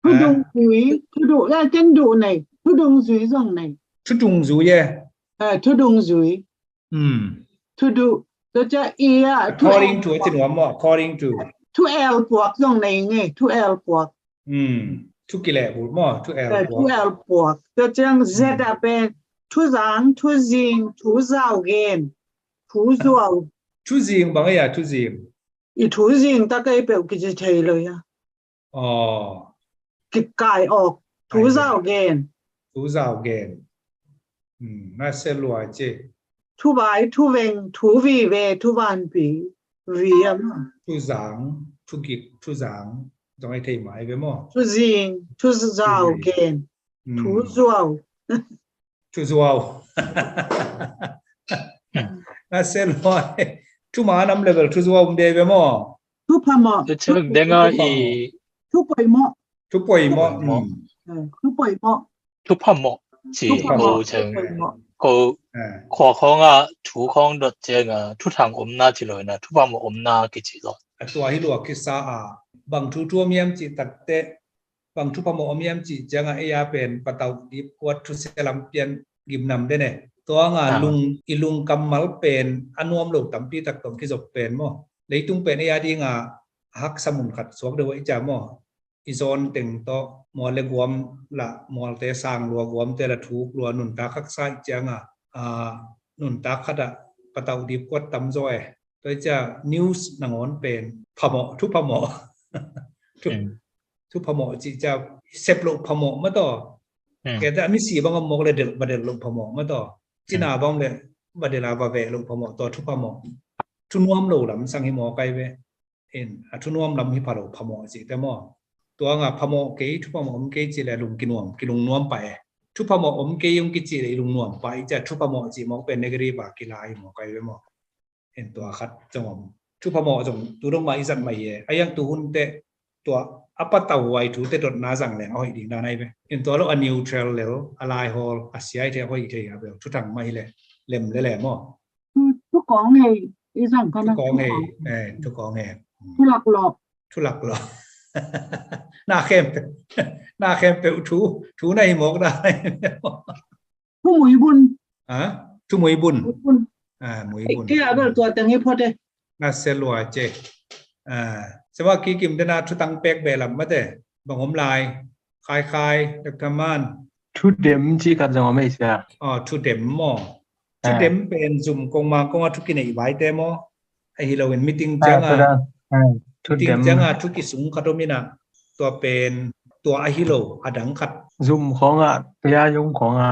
Thu dung zui, thu duh la ken duh nei, thu dung zui zong nei. Thu dung zui e. Eh, thu dung zui. Hmm. Thu duh, tua cia i a, thu according to, a ci nuam maw, according to. Thu el puak zong nei ngei, thu el puak. Hmm. Thu kilehbulh maw, thu el puak. Thu el puak. Tua ciang Z a pen, thu zang, thu zing, thu zau gen, thu zuau. Thu zing bang a, thu zing. I thu zing tak ei peuh kici thei lo a. Aw. Kikai awk. Thu zau gen. Thu zau gen. Hmm, na se lua ci. Thu vai, thu veng, thu vive, thu vanpi. Vi a maw. Thu zang, thu gik, thu zang. Zong ei thei mai ve maw. Thu zing, thu zau gen. Hmm. Thu zuau. Thu zuau. Na se lua. Thu ma nam level thu zuau um de ve maw. Thu phamawh. Thu denga i. Thu poimawh. Thu poimawh. Thu poimawh. Hmm. Eh, thu poimawh. Thu phamawh ci ko ciang. Ko khua khawng a thu khawng dot ciang a thu thang omna ci lo na, thu phamawh omna kici lo. A tua hi lua kisa a, bang thu thu om hiam ci takteh, bang thu phamawh om hiam ci ciang a, ei a pen patauh dipkuat thu sia lam pian gimnam den e. Tua nga lung, i lung kammal pen a nuam lo tampi tak tawh kizop pen maw. Leitung pen ei a ding a haksa mun khat suak deuh a i cia maw. I zawn teng tawh mual le guam la, mualte sang lua, guamte la thuk lua, nuntak haksa i ciang a, a, nuntak khat a patauh dipkuat tam zaw e. Tua i cia news nangawn pen phamawh, thu phamawh. Thu, thu phamawh ci cia sep loh phamawh mataw. Kei ta a misi bang a mawk le delh, va delh loh phamawh mataw. Cina bang le va delh a va veh loh phamawh, tua thu phamawh. Thu nuam lo lam sang hi mawk ai ve. En, a thu nuam lam hi pha lo phamawh cihte maw. Tua nga phamawh kei, thu phamawh om kei cih le lung kinuam, kilung nuam pah e. Thu phamawh om kei hong kicih le i lung nuam pah i cia thu phamawh cih mawk pen negative a kila hi mawk ai ve maw. En, tua khat zong om. Thu phamawh zong tu dong mah i zat mah hi e. A iang tu hun teh tua a patauh huai thute dotna zang leng a hoih ding dan ai ve. En, tua lo a neutral lel, a laihawl, a sia i thei, a hoih i thei a bel thuthang mah hi le lem le le maw. Thu, thu kawng hei i zang kha na. Thu kawng hei, eh, thu kawng hei. Thu lak lawh. Thu lak lawh. Na khempeuh, na khempeuh thu, thu na hi mawk dan ai. Thu mui bun. Ha? Thu mui bun. Mui bun. Ah, muibun. Kia bel tua teng i phot e. Na se lua ce. Ah, se ma kikim dena thutang pek behlap mate. Bang om lai. Khai khai, Doctor Man. Thudem ci khat zong om ei sia. Oh, thudem maw. Thudem pen zum kong mang kong a thu kinei vaite maw. Ahi loin meeting cianga. Meeting cianga thu kisung khat om ina. Tua pen, tua ahi lo, a dang khat. Zum khong a, tua yung khong a,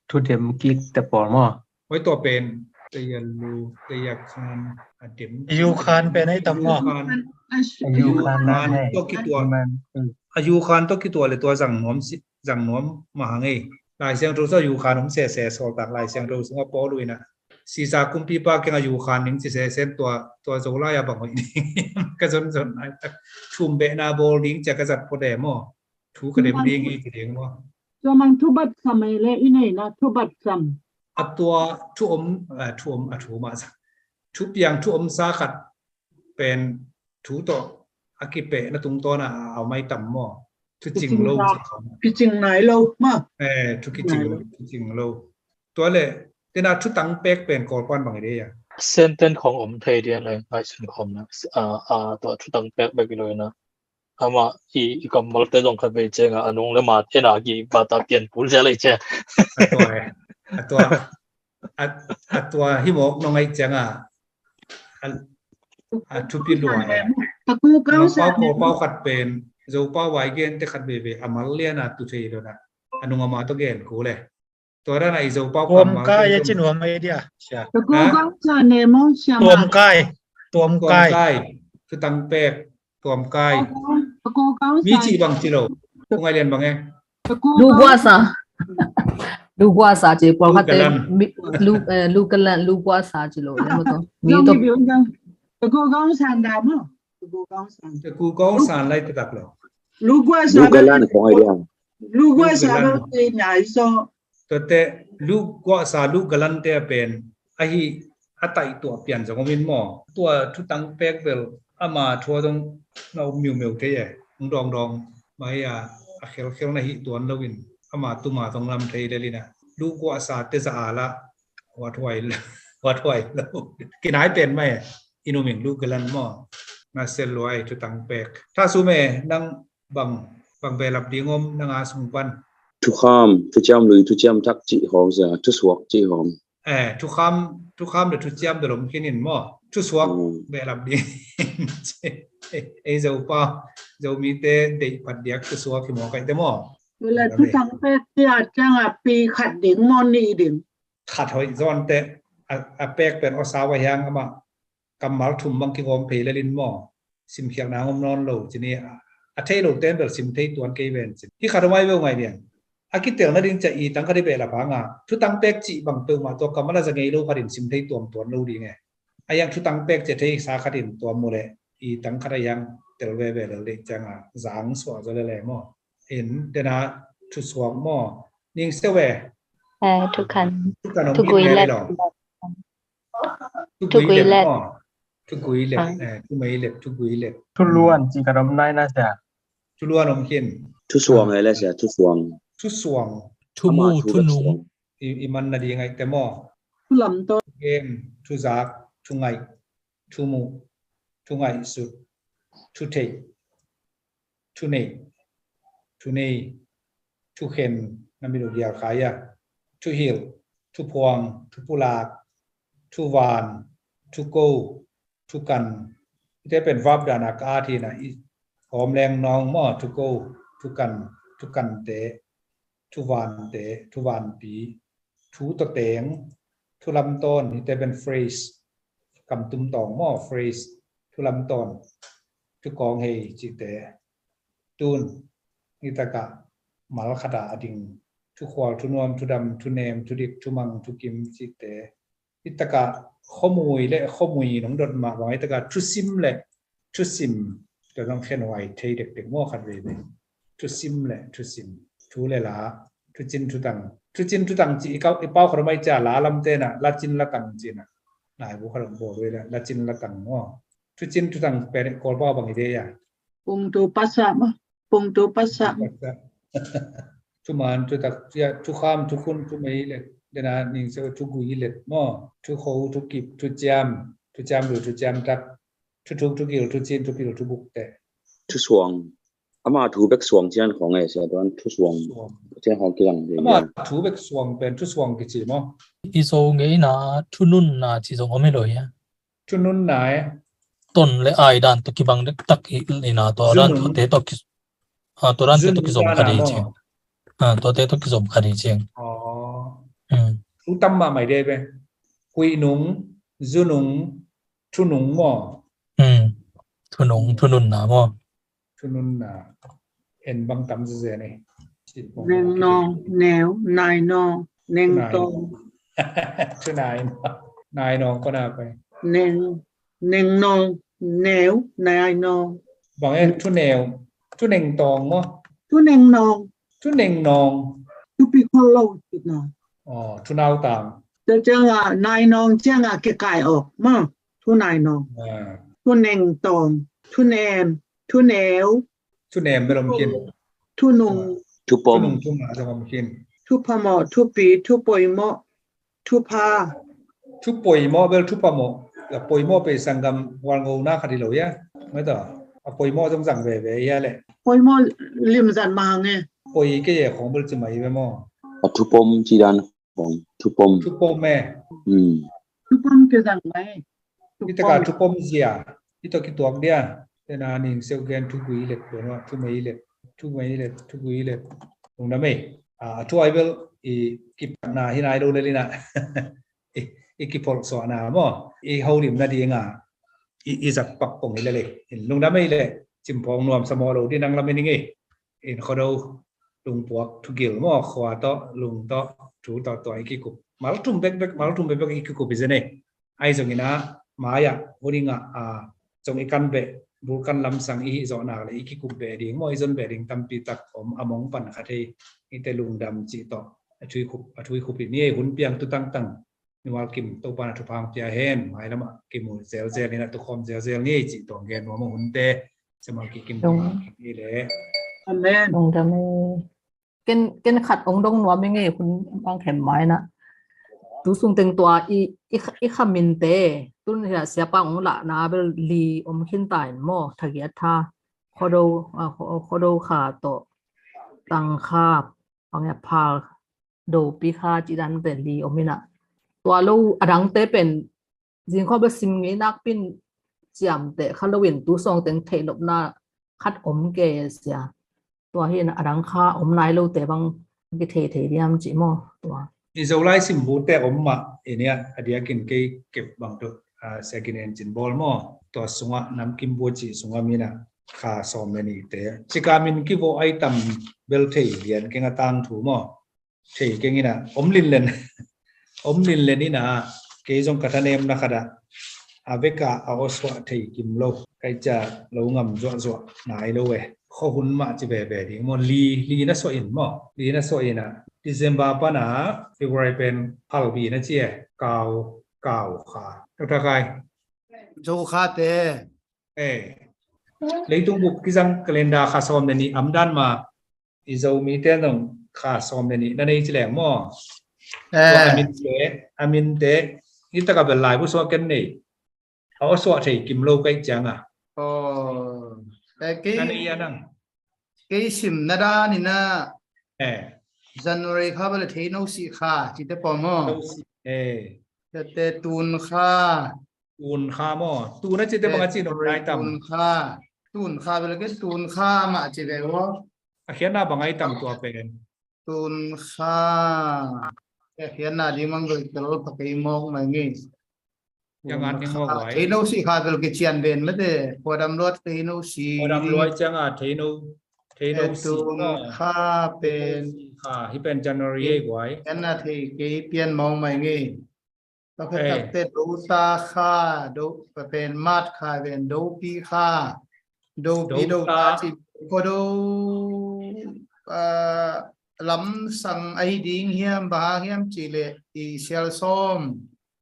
thudem kik te pawl maw. Hoi tua pen, teya lu, teya khan, a dem. Yu khan pen ei tam maw. Yu khan. Yu khan tua kitua. A yu khan tua kitua le tua zang nuam si, zang nuam mahang ei. Lai Siangtho sa yu khan om sese, soltak Lai Siangtho sunga pawl uina. Sisa kumpipa kianga yu khan ning ci sesen tua, tua zo lai a bang hoih ning. Ka zon zon lai tak. Thum behna bawl ding cia ka zat pua de maw. Thu ka dem ding i ci ding maw. Tua mang thubat sam ei le i neina thubat sam. A tua thu om, a thu om, a thu ma sa. Thu piang thu om sa khat pen thu tawh a kipehna tungtawn a au mai tam maw. Thu cing lo. Kicing nai lo maw. Eh, thu kicing lo, kicing lo. Tua le, tena thutang pek pen Kawlpan bang i dei a. Sentence khong om thei dia le, ngai sun khom na. A, a, tua thutang pek bek i lo na. Ama i, i kammal te zong khat vei cianga, a nung le ma tena ki bata pian kul sia lei cia. A tua e. A tua, a, a tua hi mawk nong ai cianga. A, a thupi lua e. Pau ko pau khat pen, Zo pau vai gen te khat veve, a mal liana tu thei lo na. A nung ama to gen kul e. Tua dana i Zo pau tuam kai a ci nuam ei dia. Sia. Tuam kai. Tuam kai. Tuam kai. Thutang pek. Tuam kai. Mi ci bang ci lo. Kung ai lian bang e. Lu guasa. Lu guasa ci pawlkhat te. Lu galan. Lu guasa ci lo. Lu galan kong ai dia. Lu guasa. Lu guasa. Tuate lu guasa lu galante a pen ahi a taihtuah pian zong om in maw. Tua thutang pek bel ama thua zong na om miumeu thei e. Hong dawngdawng mai a, a khelkhel na hih tuan loin ama tuma zong lam thei lelina. Lu guasa te za a la huathuai lo, huathuai lo. Kinai pen mai e. I numing lu galan maw. Na sel luai thutang pek. Tha sum e nang bang, bang behlap ding om nanga sung pan. Thukham, thuciam lui, thuciam thak cih hawm sia, thusuak cih hawm. Eh, thukham, thukham le thuciam bel om khin in maw. Thusuak behlap ding. Ei Zo pa, Zomite deih phat diak thusuak hi maw kaite maw. Ula thutang pek ciat cianga pi khat ding maw nih ding. Khat hoih zawn te, a, a pek pen awsa va hiang ama kammal thum bang kigawm phei lelin maw. Simkhialna ngom nawn lo cini a, a thei lo ten bel sim thei tuan kei ven cin. Hi khat om ai veu ngai lian. A kitelna ding cia i tang khat i behlap hanga. Thutang pek cih bang peuhmah tua kammal a za ngei lo khatin sim thei tuam tuan lo ding e. A yang thutang pek cia thei sa khatin tuam mu le i tang khat a yang tel veve lel dei cianga zang suah zo lele maw. In dena thusuak maw. Ning seu e. Eh, thukhan. Thukhan om thugui lek. Thugui lek. Thugui lek. Eh, thumei lek, thugui lek. Thuluan ci ka dom nai na sia. Thuluan om khin. Thusuang e le sia, thusuang. Thusuang. Thumu, thunung. I, i man na di ngai te maw. Thulam to. Gen, thuzak, thungai. Thumu, thungaihsut, thutheih, thuneih, thunei, thukhen, na mit uh gial khai a, thuhilh, thuphuang, thupulak, thuvan, thuko, thukan. Hite pen verb dana ka at hi na i hawm leng nawng maw, thuko, thukan, thukante, thuvante, thuvanpi, thu tawteng, thulamtawn, hite pen phrase, kamtum tawng maw, phrase, thulamtawn, thukawng hei cihte, tun, hitakah mal khatah a ding, thukhual, thunuam, thudam, thunem, thudik, thumang, thukim cihte, hitakah khomui le khomui nong dot mah bang, hitakah thusim le thusim, tua zong khenhuai thei dekdek maw khat veve. Thusim le thusim, thu le la, thucin thutang. Thucin thutang ci i kau, i pau khat om ai cia la lam tena, la cin la tang cina. Nai bu khat om bawl vei la, la cin la tang maw. Thucin thutang pen Kawlpau bang i dei a. Pungtu pasa maw. Pungtu pasa. Thuman, thutak, thukham, thukhun, thumei le Tena ning se thu gui let maw, thu kho, thu kip, thu ciam, thu ciam lu, thu ciam tak, thu thuk, thu gil, thu cin, thu pil, thu buk te. Thu suang. Ama thu bek suang cian khong e, sia tuan thu suang. Suang. Cian khong kilang de. Ama thu bek suang pen thu suang kici maw. I Zo ngeina thu nunna ci zong om hi lo hia. Thu nunna e. Ton le ai dan to kibang dek tak i, i na to dan to te to ki, a, to dan te to kizom kha di cing. A, to te to kizom kha di cing. Thu tam mahmah de be. Huih nung, zu nung, thu nung maw. Thu nung, thu nunna maw. Thu nunna. En bang tam zeze ni. Neng nong, neu, nai nong, neng tong. Thu nai nong. Nai nong ko na pai. Neng, neng nong, neu, nai nong. Bang e thu neu, thu neng tong maw. Thu neng nong. Thu neng nong. Thu pi khol lo cit na. Thu nau tang. Tua ciang a nai nong ciang a kikai awk maw. Thu nai nong. Thu neng tong. Thu nem. Thu neu. Thu nem bel om khin. Thu nung. Thu pom. Thu nung, thu nga zong om khin. Thu phamawh, thu pi, thu poimawh, thu pha. Thu poimawh bel thu phamawh. A poimawh pei sanggam hualngona khat hi lo hia. Mai ta. A poimawh zong zang veve hia le. Poimawh lim zat ma nge. Poi ke ye khong bel ci mai ve maw. A thu pom ci dan. Thupom. Thupom e. Thupom kizang mai. Hi taka thupom zia. Hi to kituak dia. Tena ning seuh gen thu gui let pua no, thu mei let, thu mei let, thu gui let. Lungdam e. A thu ai bel i kipatna hi nai lo le lina. I, i kipolhsuahna maw. I holimna dinga i, i zat pak pong hi le le. Lungdam e le. Cimpong nuam sa maw lo di nang lam i ning e. In Khuado lungpuak thugil maw, khua tawh, lung tawh, thu tawh, tua i kikup. Mal thum bekbek, mal thum bekbek i kikup hi zen e. Ahi zongin a, mai-ah, huninga, a, zong i kan beh, bulkan lamsang i hih zawhnak le i kikup beh ding maw, i zon beh ding tampi tak om, a mong pan kha thei, i te lungdam cih tawh, a thu i khup, a thu i khup hi ni e, hun piang tu tangtang. Nual kim Topa na thupha hong pia hen, mailamah kimu zelzel in a tukhawm zelzel ni cih tuang gen nuam a hunte, samal kikim tuang ni le. Amen. Lungdam e. Ken, ken khat hong dong nuam i ngei hun bang khem mai na. Tu sung teng tua i, i, i kha minte, tun hia siapa hong lahna bel li om khin ta in maw, thagiat tha. Khuado, a, Khuado kha tawh, Tang kha, bang ia phal, Dopi kha cih dan pen li om hi na. Tua lo a dangte pen zingkhawm bel sim ngei nakpi in ciamteh kha loin tu sawng teng theih nopna khat om kei a sia. Tua hi na a dang kha om nai lote bang kithei thei diam cih maw tua. I Zolai simbute om mah i nia a diakin kei kep bang tu, a, sia kinen cin bawl maw. Tua sungah namkim bua cih sungah mina kha sawm le nihte. Cika min kivawh ai tam bel thei lian keng a tangthu maw. Thei keng ina om linlen. Om linlen ina kei zong ka thanemna khat ah a veka a awsuah thei kim lo. Kai ca lo ngam zuahzuah nai lo e. Khuahun mah ci veve ding maw. Li, li na suah in maw. Li na suah ina December pana February pen phalbi na ci e. Kau, kau kha. Dr. Kai. Zo kha te. Eh. Leitung buk kizang calendar kha sawm le nih am dan ma. I Zomite zong kha sawm le nih na nei ci leng maw? Eh. Tua a minte, a minte, hi taka bel laibu suak ken nei. A awsuah thei kim lo kaih cianga. Oh. Eh, kei, na nei a nang. Kei sim na dan ina. Eh. January kha bel thei no si kha, cite pom maw? No si. Eh. Tete tun kha. Tun kha maw? Tun a cite bang a ci nop nai tam. Tun kha. Tun kha bel ke tun kha mah ci ve maw? A khiatna bang ai tam tua pen. Tun kha. A khiatna ding mang bel kel kha kei mawk mai ngi. Yang an ding mawk vai. Thei no si kha bel ke cian ven mate. Khuadam luat thei no si. Khuadam luat cianga thei no. Thei no si. Tun kha pen. Kha hi pen January ei guai. Khiatna thei kei pian mawk mai ngi. Ka phetakte Dota kha, do, ka pen mat kha ven Dopi kha, Dopi Dota ci Khuado, a, lamsang ahi ding hiam, bang hang hiam ci le i sial sawm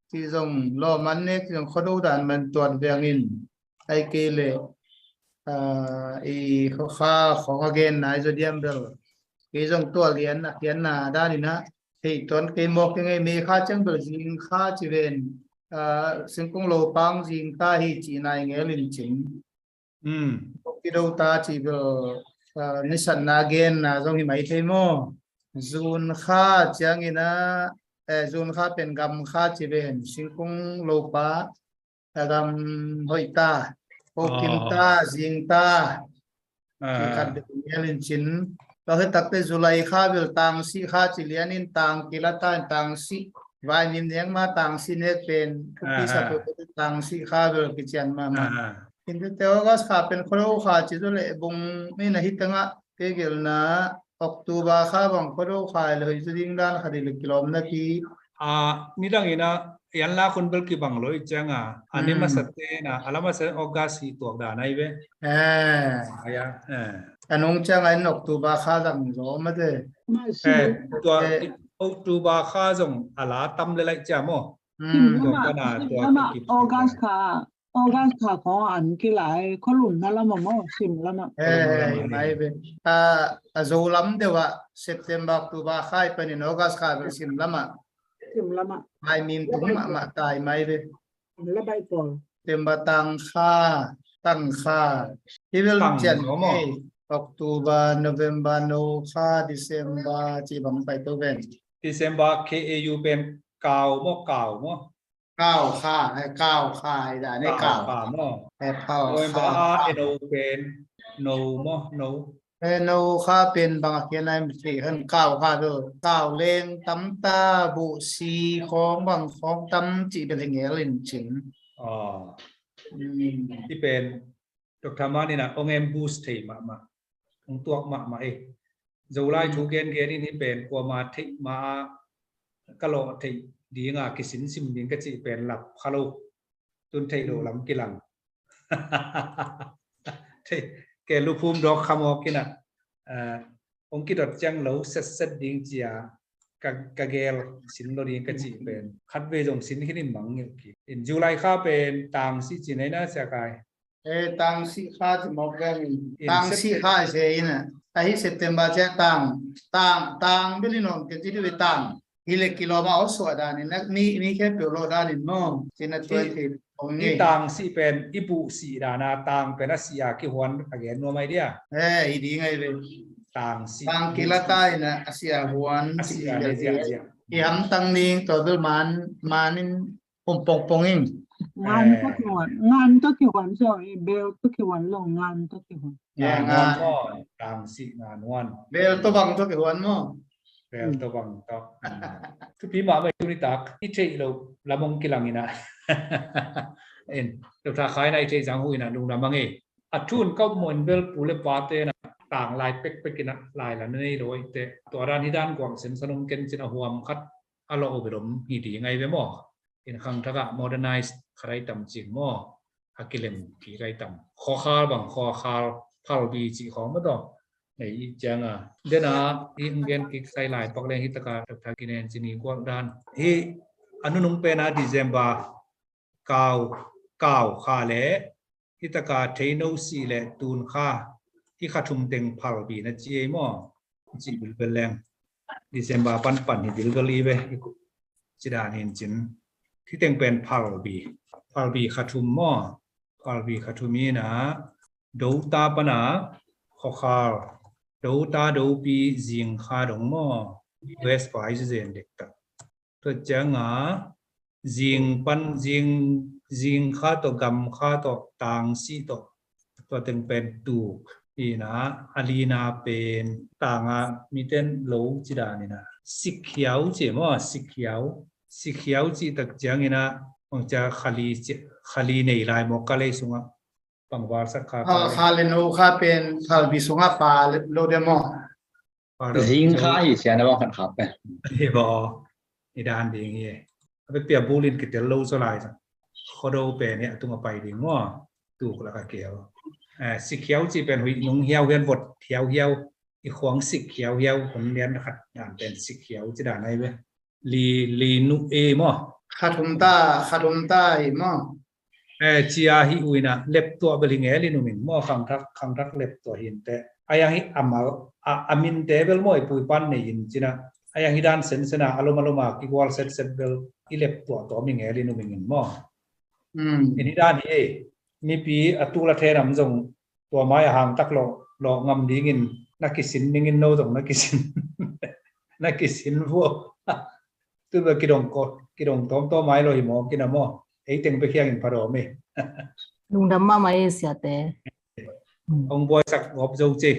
ci zong lawman nek ci zong Khuado dan man tuat vengin. Ai kei le, a, i khuakha khong a gen nai zaw diam bel. Kei zong tua lian a khiatna dan ina Hei tuan kei mawk kei ngei, May kha ciang bel zing kha ci ven, ah, singkung lopang zing ta hi ci nai ngel in cin. Hmm. Kido ta ci bel, ah, nisatna genna zong hi mai thei maw? Zun kha ciangin ah, eh, zun kha pen gam kha ci ven, singkung lopa, a gam hoih ta, hokim ta, zing ta. Kikhat bel ngel in cin. Tua hi takte July kha bel tang sih kha ci lian in tang kila ta in tang sih. Vai nim neng ma tang sih nek pen kupi sa pe tang sih kha bel kician ma ma. Kinte te August kha pen khuado kha ci zu le bung mi na hi tanga ke gelna October kha bang khuado kha le hoi zu ding dan kha di le kilom na ki. A, midang ina yan la khun bel kibang lo i ciang a, a ni masa te na, a la masa August hi tuak dan ai ve. Eh. Aya, eh. A nung ciang a in October kha dang zo ma te. Eh, tua October kha zong a la tam le lai cia maw. Hmm. Tua kana tua August kha. August kha khawng an kilai, khualumna lama maw, sim lama. Eh, mai ve. A, a zo lam deuh ah September, October kha i panin August kha bel sim lama. Sim lama. Mai mim tung mahmah tai mai ve. La bai pawl. September tang kha, tang kha. Hi bel cian ei, October, November, no kha, December, ci bang pai to ven. December K A U pen kau maw, kau maw. Kau kha, eh, kau kha, i dan eh, kau kha maw. Eh, kau kha. November a, N O pen, no maw, no. Eh, no kha pen bang a kian ai mi thei han kau kha do. Kau leng tam ta, bu si khong bang khong tam ci bel hi ngel in cin. Ah. Hmm. Hi pen Doctor Manin a ong em boost thei mahmah, ong tuak mahmah e. Zolai thu gen gen in hi pen kuama theih ma a ka lawh theih dinga kisin sim ding ka cih pen lap kha lo. Tun theih loh lam kilang. Theih ke luphum dawk kha mawk in a, eh, ong kidot ciang lo setset ding cia ka, ka gel sin lo ding ka cih pen khat vei zong sin khin in mangngilh kik in. July kha pen tang sih ci nei na sia kai. Eh, tang sih kha ci mawk veng in. Tang sih kha se in a. Ahi September cia tang, tang, tang bel in om ke ci di ve tang. Hi le kilawm a aw suah dan in, mi, mi khempeuh lawh dan in maw. Cina tuan thei ong ngei. I tang sih pen, i buh sih dan a tang pen a sih a kihuan a gen nuam ai dia. Eh, hi ding ai ve. Tang sih. Tang kila ta in a sih a huan. A sih a ziahziah. I hamtang ning tua bel man, man in pongpong pong ing. Ngan tawh kihuan, ngan tawh kihuan so, eh, bel tawh kihuan lo, ngan tawh kihuan. Ngan huan maw, tang sih ngan huan. Bel tawh bang tawh kihuan maw. Bel tawh bang tawh. Thupi mahmah i tuni tak i theih loh lam ong kilang in a. In, Doctor Khai na i theih zang hu in a lungdam ang e. A thu un ka muan bel pu le pa te na tang lai pekpek in a lai la nei lo ai te. Tua dan hi dan guang sen san ong ken cin a huam khat a lawh uh bel om hi ding ai ve maw. In khangthak ah modernize khat ai tam cing maw. A kilem kik ai tam. Khuakhal bang khuakhal phalbi cih khawng maw tawh. Nei i ciang a. Den a i ong gen kik sai lai pak leng hi taka Doctor Ginen cin i guak dan. Hi a nunung pen a December kau, kau kha le hi taka theino sih le tun kha hi kha thum teng phalbi na ci ei maw. Ci bilbel leng. December panpan hi bilbel i ve. Ci dan hin cin. Hi teng pen phalbi. Phalbi kha thum maw. Phalbi kha thum hi na. Dota pana khuakhal. Dota dopi zing kha dong maw. West vai zen dek tak. Tua cianga zing pan, zing, zing kha tawh, gam kha tawh, tang sih tawh, tua teng pen tuk. Ina a lina pen tanga miten lo ci dan ina sikhiau ci maw, sikhiau. Sikhiau ci tak ciang ina ong cia khali ci, khali nei lai maw ka lei sunga. Pangval sak kha. Kha le no kha pen phalbi sunga pa lo de maw. Zing kha hi sia na bang khat kha pen. Hi bo. Hi dan ding hi. A pe pia bulin kitel lo so lai sa. Khodo pen hi a tunga pai ding maw. Tuk la ka keu. Eh, sikhiau ci pen hui nung hiau hian vot hiau hiau. I khuang sikhiau hiau hun lian khat dan pen sikhiau ci dan ai ve. Li, li nu e maw. Kha thum ta, kha thum ta hi maw. Eh, cia hi uina lep tuah bel hi ngel in umin maw khangthak, khangthak lep tuah hin te. Ayang hi amal, a, a min te bel maw i pui pan nei in cina. a yang hi dan sensen a, a lom a lom a kigual setset bel i lep tuah tuah mi ngel in um ing in maw. In hi dan hi ei, mipi a tul a thenam zong tua mai a hang tak lo lo ngam dingin na kisin dingin no zong na kisin na kisin vua. Tu ba kidong ko kidong tom tom mai lo hi maw kina maw. Ei teng pe khiang in pha dawm ei. Lungdam mahmah ei siate. Hong buaisak gawp zo ci.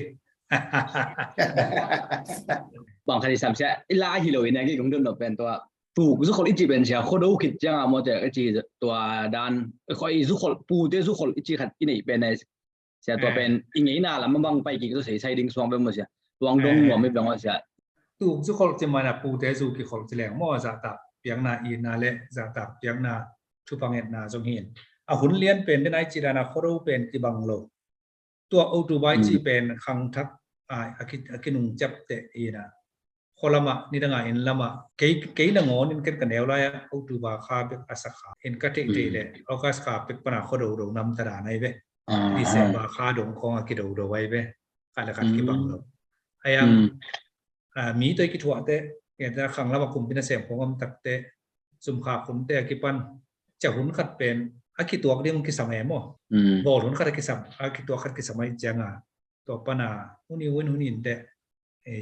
Bang khat i sam sia i la hi lo in a ki kong dun lo pen tua. Tuk zukhol i ci pen sia khodo khit ciang a maw cia i ci tua dan. Khoi zukhol pute zukhol i ci khat i nei pen a sia tua pen i ngeina lam a bang pai kik zo sei sai ding suang pen maw sia. Tuang dong nuam i bang maw sia. Tuk zukhol ci mana pute zu kikhol ci leng maw zahtak piakna ina le zahtak piakna thupha ngetna zong hi in. A hun lian pen den ai ci dana khodo pen kibang lo. Tua October i ci pen khangthak a kinung ciapteh ina khualama nidanga inn lama kei nangawn in ken ka neu lai-a October kha bek a sakha in ka theihtheih le August kha bek pana khuadodo namta dan ai ve. December kha dong khawng a kidodo ai ve. Khat le khat kibang lo. Aiang mi toi kithuahte khang lama kumpi nasem khawng om takte sumkha khunte a kipan cia hun khat pen a kituak ding kisam e maw. Bawl hun khat a kisam a kituak khat kisam ai cianga tua pana huni hun huni inte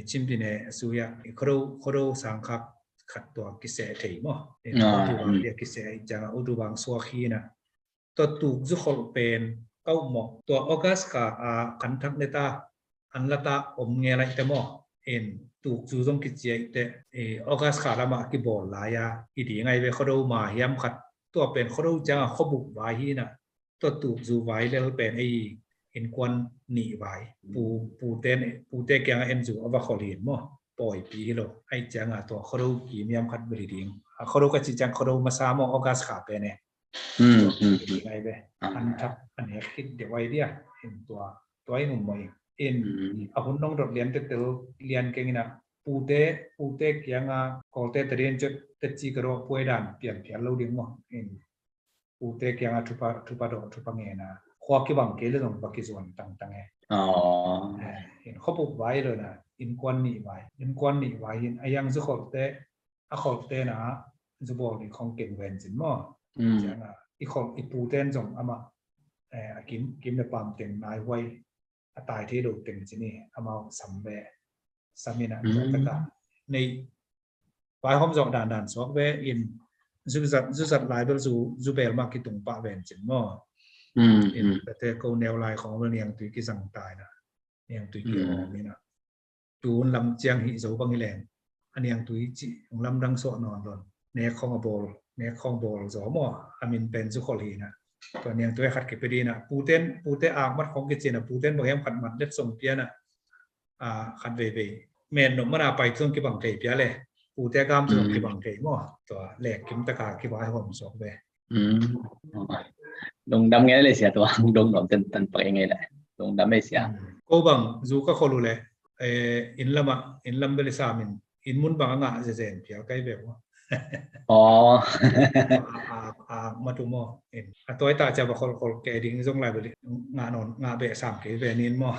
cimpine a suya khodo khodo sangkhak khat tua kiseh thei maw. Utu bang dia kiseh ai cianga utu bang suak hina. Tua tuk zukhol pen kauh mawh tua August kha a kanthak neta an lata om nge laite maw. In tuk zu zong kici aite August kha lama kibawl lai-a i ding ai ve khodo ma hiam khat tua pen khodo cianga khobup vai hina. Tua tuk zu vai lel pen ei innkuan nih vai pute kianga en zu a va khol hin maw. Pawipi hi lo ai cianga tua khodo kim hiam khat bel hi ding. A khodo ka ci ciang khodo masa maw August kha pen e. Tua hi ding ai ve. An thak an hek khit deuh ai dia. In tua tua in um maw in a hun nong dot lian tetel lian keng ina pute pute kianga Kawlte tadin cot tetci ka dawh puai dan pianphial lo ding maw. In pute kianga thupha thupha dawh thupha ngena khua kibang kei le zong va kizuan tangtang e. In khuabup vai lo na innkuan nih vai innkuan nih vai in a yang zukholte a kholtena zubawl nih khong keng ven cin maw. Cianga i khol i puten zong amah a kim kim le pam teng nai huai a tai thei lo teng cini amau sam ve. Samin a taka nei vaihawm zawh dandan suak ve in zuzat zuzat lai bel zu zubel mah kitung pah ven cin maw. In tate ko neu lai khong bel niangtui kizang taina niangtui ki awm ina tun lam ciang hih zo bang hi leng a niangtui cih hong lamdang suah nawn lon nek khong a bawl nek khong bawl zaw maw. A min pen zukhol hina. Tua niangtui a khat kipia dina puten pute akmat khong kicina puten bang hiam khat mat let song piana khat veivei men nop mana pai tung kibang thei pia le pute gam tung kibang thei maw. Tua lek kim taka kibai hom suak ve. Lungdam ngei le sia tua dong nuam ten tan pak ngei le lungdam ngei sia. Ko bang zu ka kholu le in lama in lam beli samin in mun bang a ngah zezen pial kai ve maw. Aw. A matu maw in a toi ta cia ba khol khol ke ding zong lai beli ngah non ngah be sam ke ve nin maw.